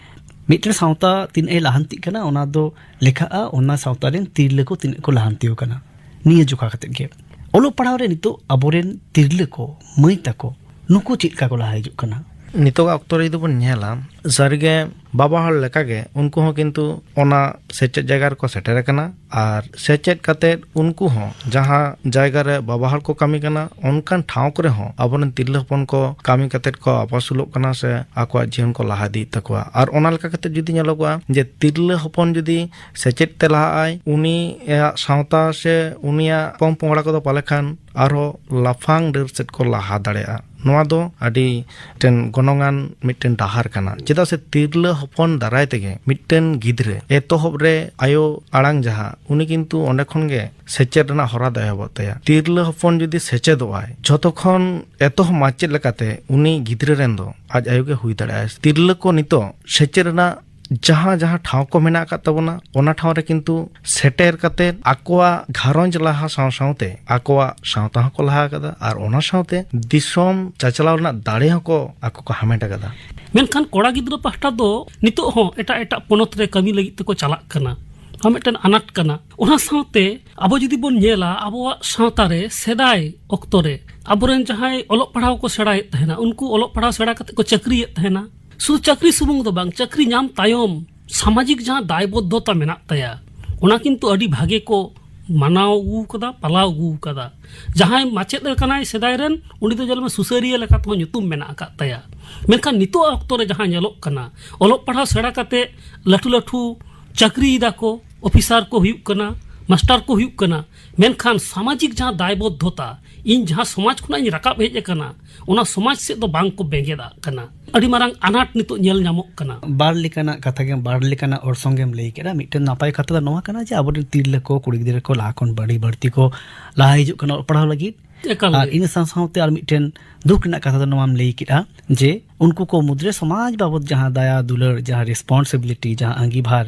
ᱢᱤᱫᱴᱮᱱ ᱥᱟᱶᱛᱟ ᱛᱤᱱᱟᱹᱜ ᱮ ᱞᱟᱦᱟᱱᱛᱤᱜ ᱠᱟᱱᱟ, ᱚᱱᱟ ᱫᱚ ᱞᱮᱠᱷᱟᱜᱼᱟ ᱚᱱᱟ ᱥᱟᱶᱛᱟ ᱨᱮᱱ ᱛᱤᱨᱞᱟᱹ ᱠᱚ ᱛᱤᱱᱟᱹᱜ ᱠᱚ ᱞᱟᱦᱟᱱᱛᱤ ᱟᱠᱟᱱᱟ᱾ ᱱᱤᱭᱟᱹ ᱡᱚᱠᱷᱟ ᱠᱟᱛᱮᱫ ᱜᱮ ᱚᱞᱚᱜ ᱯᱟᱲᱦᱟᱣ ᱨᱮ ᱱᱤᱛᱚᱜ ᱟᱵᱚᱨᱮᱱ ᱛᱤᱨᱞᱟᱹ ᱠᱚ, ᱢᱟᱹᱭ ᱛᱟᱠᱚ, ᱱᱩᱠᱩ ᱪᱮᱫ ᱞᱮᱠᱟ ᱠᱚ ᱞᱟᱦᱟ ᱦᱤᱡᱩᱜ ᱠᱟᱱᱟ? ᱱᱤᱛᱚᱜᱟᱜ ᱚᱠᱛᱚ ᱨᱮ ᱡᱩᱫᱤ ᱵᱚᱱ ᱧᱮᱞᱟ, ᱥᱟᱹᱨᱤᱜᱮ ᱵᱟᱵᱟ ᱦᱚᱲ ᱞᱮᱠᱟᱜᱮ ᱩᱱᱠᱩ ᱦᱚᱸ ᱠᱤᱱᱛᱩ ᱚᱱᱟ ᱥᱮᱪᱮᱫ ᱡᱟᱭᱜᱟ ᱨᱮᱠᱚ ᱥᱮᱴᱮᱨ ᱟᱠᱟᱱᱟ᱾ ᱟᱨ ᱥᱮᱪᱮᱫ ᱠᱟᱛᱮᱫ ᱩᱱᱠᱩ ᱦᱚᱸ ᱡᱟᱦᱟᱸ ᱡᱟᱭᱜᱟ ᱨᱮ ᱵᱟᱵᱟ ᱦᱚᱲ ᱠᱚ ᱠᱟᱹᱢᱤ ᱠᱟᱱᱟ, ᱚᱱᱠᱟᱱ ᱴᱷᱟᱶ ᱠᱚᱨᱮ ᱦᱚᱸ ᱟᱵᱚᱨᱮᱱ ᱛᱤᱨᱞᱟᱹ ᱦᱚᱯᱚᱱ ᱠᱚ ᱠᱟᱹᱢᱤ ᱠᱟᱛᱮᱫ ᱠᱚ ᱟᱹᱯᱟᱹᱥᱩᱞᱚᱜ ᱠᱟᱱᱟ ᱥᱮ ᱟᱠᱚᱣᱟᱜ ᱡᱤᱭᱚᱱ ᱠᱚ ᱞᱟᱦᱟ ᱤᱫᱤᱭᱮᱫ ᱛᱟᱠᱚᱣᱟ᱾ ᱟᱨ ᱚᱱᱟ ᱞᱮᱠᱟ ᱠᱟᱛᱮᱫ ᱡᱩᱫᱤ ᱧᱮᱞᱚᱜᱚᱜᱼᱟ ᱡᱮ ᱛᱤᱨᱞᱟᱹ ᱦᱚᱯᱚᱱ ᱡᱩᱫᱤ ᱥᱮᱪᱮᱫ ᱛᱮ ᱞᱟᱦᱟᱜ ᱟᱭ, ᱩᱱᱤᱭᱟᱜ ᱥᱟᱶᱛᱟ ᱥᱮ ᱩᱱᱤᱭᱟᱜ ᱯᱚᱝ ᱯᱚᱝᱲᱟ ᱠᱚᱫᱚ ᱯᱟᱞᱮ ᱠᱷᱟᱱ ᱟᱨᱦᱚᱸ ᱞᱟᱯᱷᱟᱝ ᱰᱟᱹᱨ ᱥᱮᱫ ᱠᱚ ᱞᱟᱦᱟ ᱫᱟᱲᱮᱭᱟᱜᱼᱟ᱾ ᱱᱚᱣᱟ ᱫᱚ ᱟᱹᱰᱤ ᱢᱤᱫᱴᱮᱱ ᱜᱚᱱᱚᱝᱟᱱ ᱢᱤᱫᱴᱮᱱ ᱰᱟᱦᱟᱨ ᱠᱟᱱᱟ, ᱪᱮᱫᱟᱜ ᱥᱮ ᱛᱤᱨᱞᱟᱹ ᱦᱚᱯᱚᱱ ᱫᱟᱨᱟᱭ ᱛᱮᱜᱮ ᱢᱤᱫᱴᱮᱱ ᱜᱤᱫᱽᱨᱟᱹ ᱮᱛᱚᱦᱚᱵ ᱨᱮ ᱟᱭᱳ ᱟᱲᱟᱝ ᱡᱟᱦᱟᱸ, ᱩᱱᱤ ᱠᱤᱱᱛᱩ ᱚᱸᱰᱮ ᱠᱷᱚᱱ ᱜᱮ ᱥᱮᱪᱮᱫ ᱨᱮᱱᱟᱜ ᱦᱚᱨᱟ ᱫᱚ ᱮᱦᱚᱵᱚᱜ ᱛᱟᱭᱟ᱾ ᱛᱤᱨᱞᱟᱹ ᱦᱚᱯᱚᱱ ᱡᱩᱫᱤ ᱥᱮᱪᱮᱫᱚᱜ ᱟᱭ, ᱡᱷᱚᱛᱚ ᱠᱷᱚᱱ ᱮᱛᱚᱦᱚᱵ ᱢᱟᱪᱮᱫ ᱞᱮᱠᱟᱛᱮ ᱩᱱᱤ ᱜᱤᱫᱽᱨᱟᱹ ᱨᱮᱱ ᱫᱚ ᱟᱡ ᱟᱭᱳ ᱜᱮ ᱦᱩᱭ ᱫᱟᱲᱮᱭᱟᱜᱼᱟ᱾ ᱛᱤᱨᱞᱟᱹ ᱠᱚ ᱱᱤᱛᱚᱜ ᱥᱮᱪᱮᱫ ᱨᱮᱱᱟᱜ ᱡᱟᱦᱟᱸ ᱡᱟᱦᱟᱸ ᱴᱷᱟᱶ ᱠᱚ ᱢᱮᱱᱟᱜ ᱟᱠᱟᱫ ᱛᱟᱵᱚᱱᱟ, ᱚᱱᱟ ᱴᱷᱟᱶ ᱨᱮ ᱠᱤᱱᱛᱩ ᱥᱮᱴᱮᱨ ᱠᱟᱛᱮ ᱟᱠᱚᱣᱟᱜ ᱜᱷᱟᱨᱚᱸᱡᱽ ᱞᱟᱦᱟ ᱥᱟᱶ ᱥᱟᱶᱛᱮ ᱟᱠᱚᱣᱟᱜ ᱥᱟᱶᱛᱟ ᱦᱚᱸᱠᱚ ᱞᱟᱦᱟ ᱟᱠᱟᱫᱟ, ᱟᱨ ᱚᱱᱟ ᱥᱟᱶᱛᱮ ᱫᱤᱥᱚᱢ ᱪᱟᱪᱞᱟᱣ ᱨᱮᱱᱟᱜ ᱫᱟᱲᱮ ᱦᱚᱸᱠᱚ ᱟᱠᱚ ᱠᱚ ᱦᱟᱢᱮᱴ ᱟᱠᱟᱫᱟ᱾ ᱢᱮᱱᱠᱷᱟᱱ ᱠᱚᱲᱟ ᱜᱤᱫᱽᱨᱟᱹ ᱯᱟᱦᱴᱟ ᱫᱚ ᱱᱤᱛᱚᱜ ᱦᱚᱸ ᱮᱴᱟᱜ ᱮᱴᱟᱜ ᱯᱚᱱᱚᱛ ᱨᱮ ᱠᱟᱹᱢᱤ ᱞᱟᱹᱜᱤᱫ ᱛᱮᱠᱚ ᱪᱟᱞᱟᱜ ᱠᱟᱱᱟ᱾ ᱱᱚᱣᱟ ᱢᱤᱫᱴᱮᱱ ᱟᱱᱟᱴ ᱠᱟᱱᱟ᱾ ᱚᱱᱟ ᱥᱟᱶᱛᱮ ᱟᱵᱚ ᱡᱩᱫᱤ ᱵᱚᱱ ᱧᱮᱞᱟ, ᱟᱵᱚᱣᱟᱜ ᱥᱟᱶᱛᱟ ᱨᱮ ᱥᱮᱫᱟᱭ ᱚᱠᱛᱚ ᱨᱮ ᱟᱵᱚᱨᱮᱱ ᱡᱟᱦᱟᱸᱭ ᱚᱞᱚᱜ ᱯᱟᱲᱦᱟᱣ ᱠᱚ ᱥᱮᱬᱟᱭᱮᱫ ᱛᱟᱦᱮᱱᱟ, ᱩᱱᱠᱩ ᱚᱞᱚᱜ ᱯᱟᱲᱦᱟᱣ ᱥᱮᱬᱟ ᱠᱟᱛᱮ ᱠᱚ ᱪᱟᱹᱠᱨᱤᱭᱮᱫ ᱛᱟᱦᱮᱱᱟ᱾ ᱥᱩᱫᱷᱩ ᱪᱟᱹᱠᱨᱤ ᱥᱩᱢᱩᱝ ᱫᱚ ᱵᱟᱝ, ᱪᱟᱹᱠᱨᱤ ᱧᱟᱢ ᱛᱟᱭᱚᱢ ᱥᱟᱢᱟᱡᱤᱠ ᱡᱟᱦᱟᱸ ᱫᱟᱭᱵᱚᱫᱽᱫᱷᱚᱛᱟ ᱢᱮᱱᱟᱜ ᱛᱟᱭᱟ, ᱚᱱᱟ ᱠᱤᱱᱛᱩ ᱟᱹᱰᱤ ᱵᱷᱟᱜᱮ ᱠᱚ ᱢᱟᱱᱟᱣ ᱟᱹᱜᱩ ᱟᱠᱟᱫᱟ, ᱯᱟᱞᱟᱣ ᱟᱹᱜᱩ ᱟᱠᱟᱫᱟ᱾ ᱡᱟᱦᱟᱸᱭ ᱢᱟᱪᱮᱫ ᱠᱟᱱᱟᱭ ᱥᱮᱫᱟᱭ ᱨᱮᱱ, ᱩᱱᱤ ᱫᱚ ᱧᱮᱞ ᱢᱮ ᱥᱩᱥᱟᱹᱨᱤᱭᱟᱹ ᱞᱮᱠᱟ ᱛᱮᱦᱚᱸ ᱧᱩᱛᱩᱢ ᱢᱮᱱᱟᱜ ᱟᱠᱟᱫ ᱛᱟᱭᱟ᱾ ᱢᱮᱱᱠᱷᱟᱱ ᱱᱤᱛᱚᱜ ᱚᱠᱛᱚ ᱨᱮ ᱡᱟᱦᱟᱸ ᱧᱮᱞᱚᱜ ᱠᱟᱱᱟ, ᱚᱞᱚᱜ ᱯᱟᱲᱦᱟᱣ ᱥᱮᱬᱟ ᱠᱟᱛᱮ ᱞᱟᱹᱴᱩ ᱞᱟᱹᱴᱩ ᱪᱟᱹᱠᱨᱤᱭ ᱫᱟᱠᱚ, ᱚᱯᱷᱤᱥᱟᱨ ᱠᱚ ᱦᱩᱭᱩᱜ ᱠᱟᱱᱟ, ᱢᱟᱥᱴᱟᱨ ᱠᱚ ᱦᱩᱭᱩᱜ ᱠᱟᱱᱟ, ᱢᱮᱱᱠᱷᱟᱱ ᱥᱟᱢᱟᱡᱤᱠ ᱡᱟᱦᱟᱸ ᱫᱟᱭᱵᱚᱫᱽᱫᱷᱚᱛᱟ, ᱤᱧ ᱡᱟᱦᱟᱸ ᱥᱚᱢᱟᱡᱽ ᱠᱷᱚᱱᱟᱜ ᱤᱧ ᱨᱟᱠᱟᱵ ᱦᱮᱡ ᱟᱠᱟᱱᱟ, ᱚᱱᱟ ᱥᱚᱢᱟᱡᱽ ᱥᱮᱫ ᱫᱚ ᱵᱟᱝ ᱠᱚ ᱵᱮᱸᱜᱮᱫ ᱟᱜ ᱠᱟᱱᱟ᱾ ᱟᱹᱰᱤ ᱢᱟᱨᱟᱝ ᱟᱱᱟᱴ ᱱᱤᱛᱚᱜ ᱧᱮᱞ ᱧᱟᱢᱚᱜ ᱠᱟᱱᱟ᱾ ᱵᱟᱨ ᱞᱮᱠᱟᱱᱟᱜ ᱠᱟᱛᱷᱟ ᱜᱮ, ᱵᱟᱨ ᱞᱮᱠᱟᱱᱟᱜ ᱚᱨᱥᱚᱝ ᱜᱮᱢ ᱞᱟᱹᱭ ᱠᱮᱫᱟ᱾ ᱢᱤᱫᱴᱮᱱ ᱱᱟᱯᱟᱭ ᱠᱟᱛᱷᱟ ᱫᱚ ᱱᱚᱣᱟ ᱠᱟᱱᱟ ᱡᱮ ᱟᱵᱚᱨᱮᱱ ᱛᱤᱨᱞᱟᱹ ᱠᱚ, ᱠᱩᱲᱤ ᱜᱤᱫᱽᱨᱟᱹ ᱠᱚ ᱞᱟᱦᱟ ᱠᱷᱚᱱ ᱟᱹᱰᱤ ᱵᱟᱹᱲᱛᱤ ᱠᱚ ᱞᱟᱦᱟ ᱦᱤᱡᱩᱜ ᱠᱟᱱᱟ ᱚᱞᱚᱜ ᱯᱟᱲᱦᱟᱣ ᱞᱟᱹᱜᱤᱫ᱾ ᱮᱠᱟᱞ ᱟᱨ ᱜᱮ᱾ ᱤᱱᱟᱹ ᱥᱟᱶ ᱥᱟᱶᱛᱮ ᱟᱨ ᱢᱤᱫᱴᱮᱱ ᱫᱩᱠ ᱨᱮᱱᱟᱜ ᱠᱟᱛᱷᱟ ᱫᱚ ᱱᱚᱣᱟᱢ ᱞᱟᱹᱭ ᱠᱮᱫᱟ ᱡᱮ ᱩᱱᱠᱩ ᱠᱚ ᱢᱩᱫᱽᱨᱮ ᱥᱚᱢᱟᱡᱽ ᱵᱟᱵᱚᱫ ᱡᱟᱦᱟᱸ ᱫᱟᱭᱟ ᱫᱩᱞᱟᱹᱲ, ᱡᱟᱦᱟᱸ ᱨᱮᱥᱯᱚᱱᱥᱤᱵᱤᱞᱤᱴᱤ, ᱡᱟᱦᱟᱸ ᱟᱸᱜᱤᱵᱷᱟᱨ,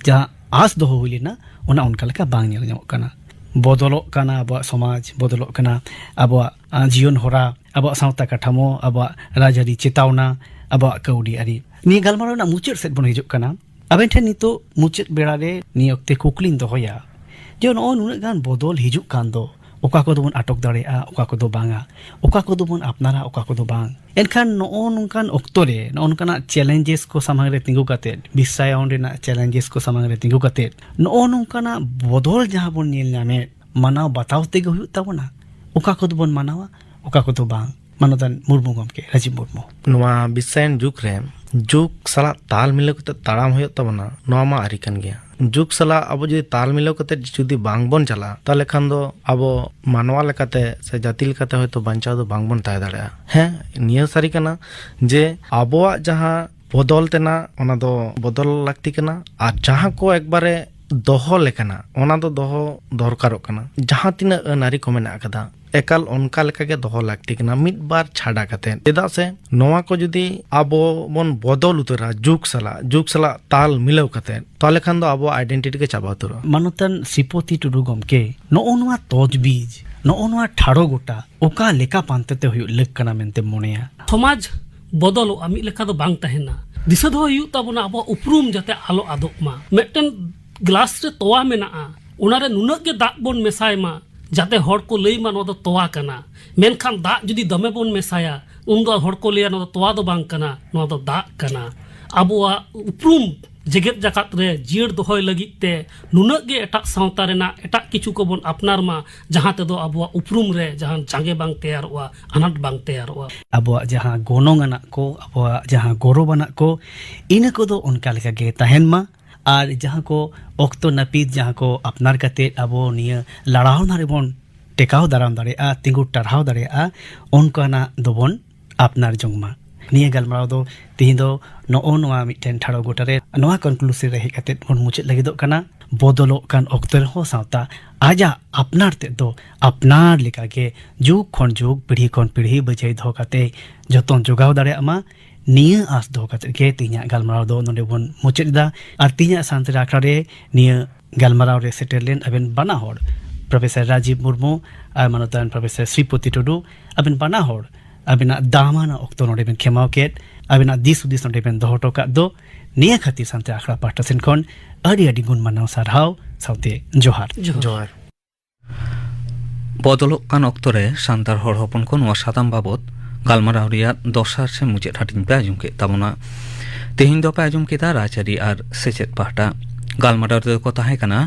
ᱡᱟᱦᱟᱸ ᱟᱸᱥ ᱫᱚᱦᱚ ᱦᱩᱭ ᱞᱮᱱᱟ, ᱚᱱᱟ ᱚᱱᱠᱟ ᱞᱮᱠᱟ ᱵᱟᱝ ᱧᱮᱞ ᱧᱟᱢᱚᱜ ᱠᱟᱱᱟ᱾ ᱵᱚᱫᱚᱞᱚᱜ ᱠᱟᱱᱟ ᱟᱵᱚᱣᱟᱜ ᱥᱚᱢᱟᱡᱽ, ᱵᱚᱫᱚᱞᱚᱜ ᱠᱟᱱᱟ ᱟᱵᱚᱣᱟᱜ, ᱟᱸ, ᱡᱤᱭᱚᱱ ᱦᱚᱨᱟ, ᱟᱵᱚᱣᱟᱜ ᱥᱟᱶᱛᱟ ᱠᱟᱴᱷᱟᱢᱳ, ᱟᱵᱚᱣᱟᱜ ᱨᱟᱡᱽᱟᱹᱨᱤ ᱪᱮᱛᱟᱣᱱᱟ, ᱟᱵᱚᱣᱟᱜ ᱠᱟᱹᱣᱰᱤ ᱟᱹᱨᱤ᱾ ᱱᱤᱭᱟᱹ ᱜᱟᱞᱢᱟᱨᱟᱣ ᱨᱮᱱᱟᱜ ᱢᱩᱪᱟᱹᱫ ᱥᱮᱫ ᱵᱚᱱ ᱦᱤᱡᱩᱜ ᱠᱟᱱᱟ᱾ ᱟᱵᱮᱱ ᱴᱷᱮᱱ ᱱᱤᱛᱚᱜ ᱢᱩᱪᱟᱹᱫ ᱵᱮᱲᱟ ᱨᱮ ᱱᱤᱭᱟᱹ ᱚᱠᱛᱮ ᱠᱩᱠᱞᱤᱧ ᱫᱚᱦᱚᱭᱟ ᱡᱮ ᱱᱚᱜᱼᱚᱭ ᱱᱩᱱᱟᱹᱜ ᱜᱟᱱ ᱵᱚᱫᱚᱞ ᱦᱤᱡᱩᱜ ᱠᱟᱱ ᱫᱚ, ᱚᱠᱟ ᱠᱚᱫᱚ ᱵᱚᱱ ᱟᱴᱚᱠ ᱫᱟᱲᱮᱭᱟᱜᱼᱟ, ᱚᱠᱟ ᱠᱚᱫᱚ ᱵᱟᱝᱟ, ᱚᱠᱟ ᱠᱚᱫᱚ ᱵᱚᱱ ᱟᱯᱱᱟᱨᱟ, ᱚᱠᱟ ᱠᱚᱫᱚ ᱵᱟᱝ᱾ ᱮᱱᱠᱷᱟᱱ ᱱᱚᱜᱼᱚ ᱱᱚᱝᱠᱟᱱ ᱚᱠᱛᱚ ᱨᱮ, ᱱᱚᱜᱼᱚ ᱱᱚᱝᱠᱟᱱᱟᱜ ᱪᱮᱞᱮᱧᱡᱮᱥ ᱠᱚ ᱥᱟᱢᱟᱝ ᱨᱮ ᱛᱤᱸᱜᱩ ᱠᱟᱛᱮᱫ, ᱵᱤᱥᱥᱟᱭᱟᱭᱚᱱ ᱨᱮᱱᱟᱜ ᱪᱮᱞᱮᱧᱡᱮᱥ ᱠᱚ ᱥᱟᱢᱟᱝ ᱨᱮ ᱛᱤᱸᱜᱩ ᱠᱟᱛᱮᱫ, ᱱᱚᱜᱼᱚ ᱱᱚᱝᱠᱟᱱᱟᱜ ᱵᱚᱫᱚᱞ ᱡᱟᱦᱟᱸ ᱵᱚᱱ ᱧᱮᱞ ᱧᱟᱢᱮᱫ, ᱢᱟᱱᱟᱣ ᱵᱟᱛᱟᱣ ᱛᱮᱜᱮ ᱦᱩᱭᱩᱜ ᱛᱟᱵᱚᱱᱟ᱾ ᱚᱠᱟ ᱠᱚᱫᱚ ᱵᱚᱱ ᱢᱟᱱᱟᱣᱟ, ᱚᱠᱟ ᱠᱚᱫᱚ ᱵᱟᱝ᱾ ᱢᱟᱱᱚᱛᱟᱱ ᱢᱩᱨᱢᱩ ᱜᱚᱢᱠᱮ, ᱨᱟᱡᱤᱵ ᱢᱩᱨᱢᱩ᱾ ᱱᱚᱣᱟ ᱵᱤᱥᱥᱟᱭᱚᱱ ᱡᱩᱜᱽ ᱨᱮ ᱡᱩᱜᱽ ᱥᱟᱞᱟᱜ ᱛᱟᱞ ᱢᱤᱞᱟᱹᱣ ᱠᱟᱛᱮ ᱛᱟᱲᱟᱢ ᱦᱩᱭᱩᱜ ᱛᱟᱵᱚᱱᱟ, ᱱᱚᱣᱟ ᱢᱟ ᱟᱹᱨᱤ ᱠᱟᱱ ᱜᱮᱭᱟ᱾ ᱡᱩᱜᱽ ᱥᱟᱞᱟᱜ ᱟᱵᱚ ᱡᱩᱫᱤ ᱛᱟᱞ ᱢᱤᱞᱟᱹᱣ ᱠᱟᱛᱮ ᱡᱩᱫᱤ ᱵᱟᱝ ᱵᱚᱱ ᱪᱟᱞᱟᱜᱼᱟ, ᱛᱟᱦᱚᱞᱮ ᱠᱷᱟᱱ ᱫᱚ ᱟᱵᱚ ᱢᱟᱱᱣᱟ ᱞᱮᱠᱟᱛᱮ ᱥᱮ ᱡᱟᱹᱛᱤ ᱞᱮᱠᱟᱛᱮ ᱦᱚᱭᱛᱳ ᱵᱟᱧᱪᱟᱣ ᱫᱚ ᱵᱟᱝ ᱵᱚᱱ ᱛᱟᱦᱮᱸ ᱫᱟᱲᱮᱭᱟᱜᱼᱟ᱾ ᱦᱮᱸ, ᱱᱤᱭᱟᱹ ᱥᱟᱹᱨᱤ ᱠᱟᱱᱟ ᱡᱮ ᱟᱵᱚᱣᱟᱜ ᱡᱟᱦᱟᱸ ᱵᱚᱫᱚᱞ ᱛᱮᱱᱟᱜ, ᱚᱱᱟ ᱫᱚ ᱵᱚᱫᱚᱞ ᱞᱟᱹᱠᱛᱤ ᱠᱟᱱᱟ᱾ ᱟᱨ ᱡᱟᱦᱟᱸ ᱠᱚ ᱮᱠᱵᱟᱨᱮ ᱫᱚᱦᱚ ᱞᱮᱠᱟᱱᱟᱜ, ᱚᱱᱟ ᱫᱚ ᱫᱚᱦᱚ ᱫᱚᱨᱠᱟᱨᱚᱜ ᱠᱟᱱᱟ᱾ ᱡᱟᱦᱟᱸ ᱛᱤᱱᱟᱹᱜ ᱟᱹᱱ ᱟᱹᱨᱤ ᱠᱚ ᱢᱮᱱᱟᱜ ᱟᱠᱟᱫᱟ, ᱮᱠᱟᱞ ᱚᱱᱠᱟ ᱞᱮᱠᱟ ᱜᱮ ᱫᱚᱦᱚ ᱞᱟᱹᱠᱛᱤ ᱠᱟᱱᱟ, ᱢᱤᱫ ᱵᱟᱨ ᱪᱷᱟᱰᱟ ᱠᱟᱛᱮ᱾ ᱪᱮᱫᱟᱜ ᱥᱮ ᱱᱚᱣᱟ ᱠᱚ ᱡᱩᱫᱤ ᱟᱵᱚ ᱵᱚᱱ ᱵᱚᱫᱚᱞ ᱩᱛᱟᱹᱨᱟ ᱡᱩᱜᱽ ᱥᱟᱞᱟᱜ, ᱡᱩᱜᱽ ᱥᱟᱞᱟᱜ ᱛᱟᱞ ᱢᱤᱞᱟᱹᱣ ᱠᱟᱛᱮ, ᱛᱟᱦᱚᱞᱮ ᱠᱷᱟᱱ ᱫᱚ ᱟᱵᱚᱣᱟᱜ ᱟᱭᱰᱮᱱᱴᱤᱴᱤ ᱜᱮ ᱪᱟᱵᱟ ᱩᱛᱟᱹᱨᱚᱜᱼᱟ᱾ ᱢᱟᱱᱚᱛᱟᱱ ᱥᱨᱤᱯᱚᱛᱤ ᱴᱩᱰᱩ ᱜᱚᱢᱠᱮ, ᱱᱚᱜᱼᱚ ᱱᱚᱣᱟ ᱛᱚᱡᱽᱵᱤᱡᱽ, ᱱᱚᱜᱼᱚ ᱱᱚᱣᱟ ᱴᱷᱟᱲᱚ ᱜᱚᱴᱟ ᱚᱠᱟ ᱞᱮᱠᱟ ᱯᱟᱱᱛᱮ ᱛᱮ ᱦᱩᱭᱩᱜ ᱞᱟᱹᱠ ᱠᱟᱱᱟ ᱢᱮᱱᱛᱮᱢ ᱢᱚᱱᱮᱭᱟ? ᱥᱚᱢᱟᱡᱽ ᱵᱚᱫᱚᱞᱚᱜᱼᱟ, ᱢᱤᱫ ᱞᱮᱠᱟ ᱫᱚ ᱵᱟᱝ ᱛᱟᱦᱮᱱᱟ᱾ ᱫᱤᱥᱟᱹ ᱫᱚᱦᱚ ᱦᱩᱭᱩᱜ ᱛᱟᱵᱚᱱᱟ ᱟᱵᱚᱣᱟᱜ ᱩᱯᱨᱩᱢ ᱡᱟᱛᱮ ᱟᱞᱚ ᱟᱫᱚᱜ ᱢᱟ᱾ ᱢᱤᱫᱴᱮᱱ ᱜᱞᱟᱥ ᱨᱮ ᱛᱚᱣᱟ ᱢᱮᱱᱟᱜᱼᱟ, ᱚᱱᱟᱨᱮ ᱱᱩᱱᱟᱹᱜ ᱜᱮ ᱫᱟᱜ ᱵᱚᱱ ᱢᱮᱥᱟᱭ ᱢᱟ ᱡᱟᱛᱮ ᱦᱚᱲ ᱠᱚ ᱞᱟᱹᱭ ᱢᱟ ᱱᱚᱣᱟ ᱫᱚ ᱛᱚᱣᱟ ᱠᱟᱱᱟ, ᱢᱮᱱᱠᱷᱟᱱ ᱫᱟᱜ ᱡᱩᱫᱤ ᱫᱚᱢᱮ ᱵᱚᱱ ᱢᱮᱥᱟᱭᱟ, ᱩᱱᱫᱚ ᱦᱚᱲ ᱠᱚ ᱞᱟᱹᱭᱟ, "ᱱᱚᱣᱟ ᱫᱚ ᱛᱚᱣᱟ ᱫᱚ ᱵᱟᱝ ᱠᱟᱱᱟ, ᱱᱚᱣᱟ ᱫᱚ ᱫᱟᱜ ᱠᱟᱱᱟ᱾" ᱟᱵᱚᱣᱟᱜ ᱩᱯᱨᱩᱢ ᱡᱮᱜᱮᱛ ᱡᱟᱠᱟᱛ ᱨᱮ ᱡᱤᱭᱟᱹᱲ ᱫᱚᱦᱚᱭ ᱞᱟᱹᱜᱤᱫ ᱛᱮ ᱱᱩᱱᱟᱹᱜ ᱜᱮ ᱮᱴᱟᱜ ᱥᱟᱶᱛᱟ ᱨᱮᱱᱟᱜ ᱮᱴᱟᱜ ᱠᱤᱪᱷᱩ ᱠᱚᱵᱚᱱ ᱟᱯᱱᱟᱨ ᱢᱟ, ᱡᱟᱦᱟᱸ ᱛᱮᱫᱚ ᱟᱵᱚᱣᱟᱜ ᱩᱯᱨᱩᱢ ᱨᱮ ᱡᱟᱦᱟᱸ ᱡᱟᱸᱜᱮ ᱵᱟᱝ ᱛᱮᱭᱟᱨᱚᱜᱼᱟ, ᱟᱱᱟᱴ ᱵᱟᱝ ᱛᱮᱭᱟᱨᱚᱜᱼᱟ᱾ ᱟᱵᱚᱣᱟᱜ ᱡᱟᱦᱟᱸ ᱜᱚᱱᱚᱝ ᱟᱱᱟᱜ ᱠᱚ, ᱟᱵᱚᱣᱟᱜ ᱡᱟᱦᱟᱸ ᱜᱚᱨᱚᱵᱽ ᱟᱱᱟᱜ ᱠᱚ, ᱤᱱᱟᱹ ᱠᱚᱫᱚ ᱚᱱᱠᱟ ᱞᱮᱠᱟ ᱜᱮ ᱛᱟᱦᱮᱱ ᱢᱟ᱾ ᱟᱨ ᱡᱟᱦᱟᱸ ᱠᱚ ᱚᱠᱛᱚ ᱱᱟᱹᱯᱤᱛ, ᱡᱟᱦᱟᱸ ᱠᱚ ᱟᱯᱱᱟᱨ ᱠᱟᱛᱮᱫ ᱟᱵᱚ ᱱᱤᱭᱟᱹ ᱞᱟᱲᱟᱣᱱᱟ ᱨᱮᱵᱚᱱ ᱴᱮᱠᱟᱣ ᱫᱟᱨᱟᱢ ᱫᱟᱲᱮᱭᱟᱜᱼᱟ, ᱛᱤᱸᱜᱩ ᱴᱟᱨᱦᱟᱣ ᱫᱟᱲᱮᱭᱟᱜᱼᱟ, ᱚᱱᱠᱟᱱᱟᱜ ᱫᱚᱵᱚᱱ ᱟᱯᱱᱟᱨ ᱡᱚᱝ ᱢᱟ᱾ ᱱᱤᱭᱟᱹ ᱜᱟᱞᱢᱟᱨᱟᱣ ᱫᱚ ᱛᱤᱦᱤᱧ ᱫᱚ ᱱᱚᱜᱼᱚ ᱱᱚᱣᱟ ᱢᱤᱫᱴᱮᱱ ᱴᱷᱟᱲᱚ ᱜᱚᱴᱟ ᱨᱮ, ᱱᱚᱣᱟ conclusion ᱨᱮ ᱦᱮᱡ ᱠᱟᱛᱮᱫ ᱵᱚᱱ ᱢᱩᱪᱟᱹᱫ ᱞᱟᱹᱜᱤᱫᱚᱜ ᱠᱟᱱᱟ᱾ ᱵᱚᱫᱚᱞᱚᱜ ᱠᱟᱱ ᱚᱠᱛᱚ ᱨᱮᱦᱚᱸ ᱥᱟᱶᱛᱟ ᱟᱡᱟᱜ ᱟᱯᱱᱟᱨ ᱛᱮᱫ ᱫᱚ ᱟᱯᱱᱟᱨ ᱞᱮᱠᱟᱜᱮ ᱡᱩᱜᱽ ᱠᱷᱚᱱ ᱡᱩᱜᱽ, ᱯᱤᱲᱦᱤ ᱠᱷᱚᱱ ᱯᱤᱲᱦᱤ ᱵᱟᱹᱡᱟᱹᱭ ᱫᱚᱦᱚ ᱠᱟᱛᱮ ᱡᱚᱛᱚᱱ ᱡᱚᱜᱟᱣ ᱫᱟᱲᱮᱭᱟᱜ ᱢᱟ᱾ ᱱᱤᱭᱟᱹ ᱟᱸᱥ ᱫᱚᱦᱚ ᱠᱟᱛᱮ ᱜᱮ ᱛᱮᱦᱮᱧᱟᱜ ᱜᱟᱞᱢᱟᱨᱟᱣ ᱫᱚ ᱱᱚᱰᱮ ᱵᱚᱱ ᱢᱩᱪᱟᱹᱫ ᱮᱫᱟ᱾ ᱟᱨ ᱛᱮᱦᱮᱧᱟᱜ ᱥᱟᱱᱛᱟᱲᱤ ᱟᱠᱷᱲᱟ ᱨᱮ ᱱᱤᱭᱟᱹ ᱜᱟᱞᱢᱟᱨᱟᱣ ᱨᱮ ᱥᱮᱴᱮᱨ ᱞᱮᱱ ᱟᱵᱮᱱ ᱵᱟᱱᱟ ᱦᱚᱲ, ᱯᱨᱚᱯᱷᱮᱥᱚᱨ ᱨᱟᱡᱤᱵ ᱢᱩᱨᱢᱩ ᱟᱨ ᱢᱟᱱᱚᱛᱟᱱ ᱯᱨᱚᱯᱷᱮᱥᱚᱨ ᱥᱨᱤᱯᱚᱛᱤ ᱴᱩᱰᱩ, ᱟᱵᱮᱱ ᱵᱟᱱᱟ ᱦᱚᱲ ᱟᱵᱮᱱᱟᱜ ᱫᱟᱢᱟᱱᱟᱜ ᱚᱠᱛᱚ ᱱᱚᱰᱮ ᱵᱮᱱ ᱠᱷᱮᱢᱟᱣ ᱠᱮᱫ, ᱟᱵᱮᱱᱟᱜ ᱫᱤᱥ ᱦᱩᱫᱤᱥ ᱱᱚᱰᱮ ᱵᱮᱱ ᱫᱚᱦᱚ ᱦᱚᱴᱚ ᱠᱟᱜ ᱫᱚ, ᱱᱤᱭᱟᱹ ᱠᱷᱟᱹᱛᱤᱨ ᱥᱟᱱᱛᱟᱲᱤ ᱟᱠᱷᱲᱟ ᱯᱟᱦᱴᱟ ᱥᱮᱱ ᱠᱷᱚᱱ ᱟᱹᱰᱤ ᱟᱹᱰᱤ ᱜᱩᱱ ᱢᱟᱱᱟᱣ ᱥᱟᱨᱦᱟᱣ ᱥᱟᱶᱛᱮ ᱡᱚᱦᱟᱨ᱾ ᱡᱚᱦᱟᱨ᱾ ᱵᱚᱫᱚᱞᱚᱜ ᱠᱟᱱ ᱚᱠᱛᱚ ᱨᱮ ᱥᱟᱱᱛᱟᱲ ᱦᱚᱲ ᱦᱚᱯᱚᱱ ᱠᱚ ᱱᱚᱣᱟ ᱥᱟᱛᱟᱢ ᱵᱟᱵᱚᱛ ᱜᱟᱞᱢᱟᱨᱟᱣ ᱨᱮᱭᱟᱜ ᱫᱚᱥᱟᱨ ᱥᱮ ᱢᱩᱪᱟᱹᱫ ᱦᱟᱹᱴᱤᱧ ᱯᱮ ᱟᱸᱡᱚᱢ ᱠᱮᱫ ᱛᱟᱵᱚᱱᱟ᱾ ᱛᱮᱦᱮᱧ ᱫᱚᱯᱮ ᱟᱸᱡᱚᱢ ᱠᱮᱫᱟ ᱨᱟᱡᱽᱟᱹᱨᱤ ᱟᱨ ᱥᱮᱪᱮᱫ ᱯᱟᱦᱴᱟ᱾ ᱜᱟᱞᱢᱟᱨᱟᱣ ᱨᱮᱫᱚ ᱠᱚ ᱛᱟᱦᱮᱸ ᱠᱟᱱᱟ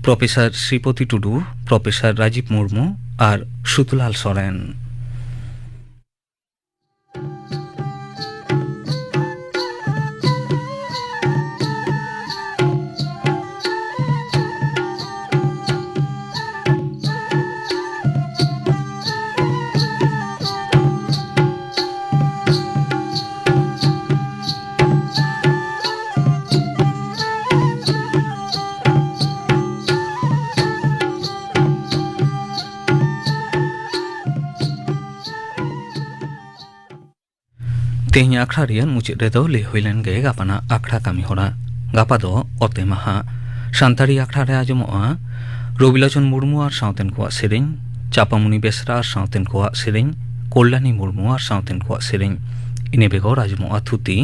ᱯᱨᱚᱯᱷᱮᱥᱚᱨ ᱥᱨᱤᱯᱚᱛᱤ ᱴᱩᱰᱩ, ᱯᱨᱚᱯᱷᱮᱥᱚᱨ ᱨᱟᱡᱤᱵ ᱢᱩᱨᱢᱩ ᱟᱨ ᱥᱩᱫᱷᱩᱞᱟᱞ ᱥᱚᱨᱮᱱ᱾ ᱛᱮᱦᱮᱧ ᱟᱠᱷᱲᱟ ᱨᱮᱭᱟᱜ ᱢᱩᱪᱟᱹᱫ ᱨᱮᱫᱚ ᱞᱟᱹᱭ ᱦᱩᱭ ᱞᱮᱱ ᱜᱮ ᱜᱟᱯᱟᱱᱟᱜ ᱟᱠᱷᱲᱟ ᱠᱟᱹᱢᱤ ᱦᱚᱨᱟ᱾ ᱜᱟᱯᱟ ᱫᱚ ᱚᱛᱮ ᱢᱟᱦᱟ᱾ ᱥᱟᱱᱛᱟᱲᱤ ᱟᱠᱷᱲᱟ ᱨᱮ ᱟᱸᱡᱚᱢᱚᱜᱼᱟ ᱨᱚᱵᱤᱞᱳᱪᱚᱱ ᱢᱩᱨᱢᱩ ᱟᱨ ᱥᱟᱶᱛᱮᱱ ᱠᱚᱣᱟᱜ ᱥᱮᱨᱮᱧ, ᱪᱟᱯᱟᱢᱩᱱᱤ ᱵᱮᱥᱨᱟ ᱟᱨ ᱥᱟᱶᱛᱮᱱ ᱠᱚᱣᱟᱜ ᱥᱮᱨᱮᱧ, ᱠᱚᱞᱭᱟᱱᱤ ᱢᱩᱨᱢᱩ ᱟᱨ ᱥᱟᱶᱛᱮᱱ ᱠᱚᱣᱟᱜ ᱥᱮᱨᱮᱧ᱾ ᱤᱱᱟᱹ ᱵᱮᱜᱚᱨ ᱟᱸᱡᱚᱢᱚᱜᱼᱟ ᱛᱷᱩᱛᱤ,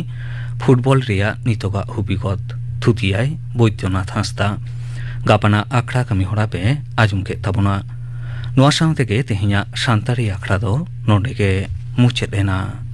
ᱯᱷᱩᱴᱵᱚᱞ ᱨᱮᱭᱟᱜ ᱱᱤᱛᱚᱜᱟᱜ ᱦᱩᱵᱤᱜᱚᱛ᱾ ᱛᱷᱩᱛᱤᱭᱟᱭ ᱵᱳᱭᱫᱚᱱᱟᱛᱷ ᱦᱟᱸᱥᱫᱟ᱾ ᱜᱟᱯᱟᱱᱟᱜ ᱟᱠᱷᱲᱟ ᱠᱟᱹᱢᱤ ᱦᱚᱨᱟ ᱯᱮ ᱟᱸᱡᱚᱢ ᱠᱮᱫ ᱛᱟᱵᱚᱱᱟ᱾ ᱱᱚᱣᱟ ᱥᱟᱶ ᱛᱮᱜᱮ ᱛᱮᱦᱮᱧᱟᱜ ᱥᱟᱱᱛᱟᱲᱤ ᱟᱠᱷᱲᱟ ᱫᱚ ᱱᱚᱰᱮ ᱜᱮ ᱢᱩᱪᱟᱹᱫ ᱮᱱᱟ᱾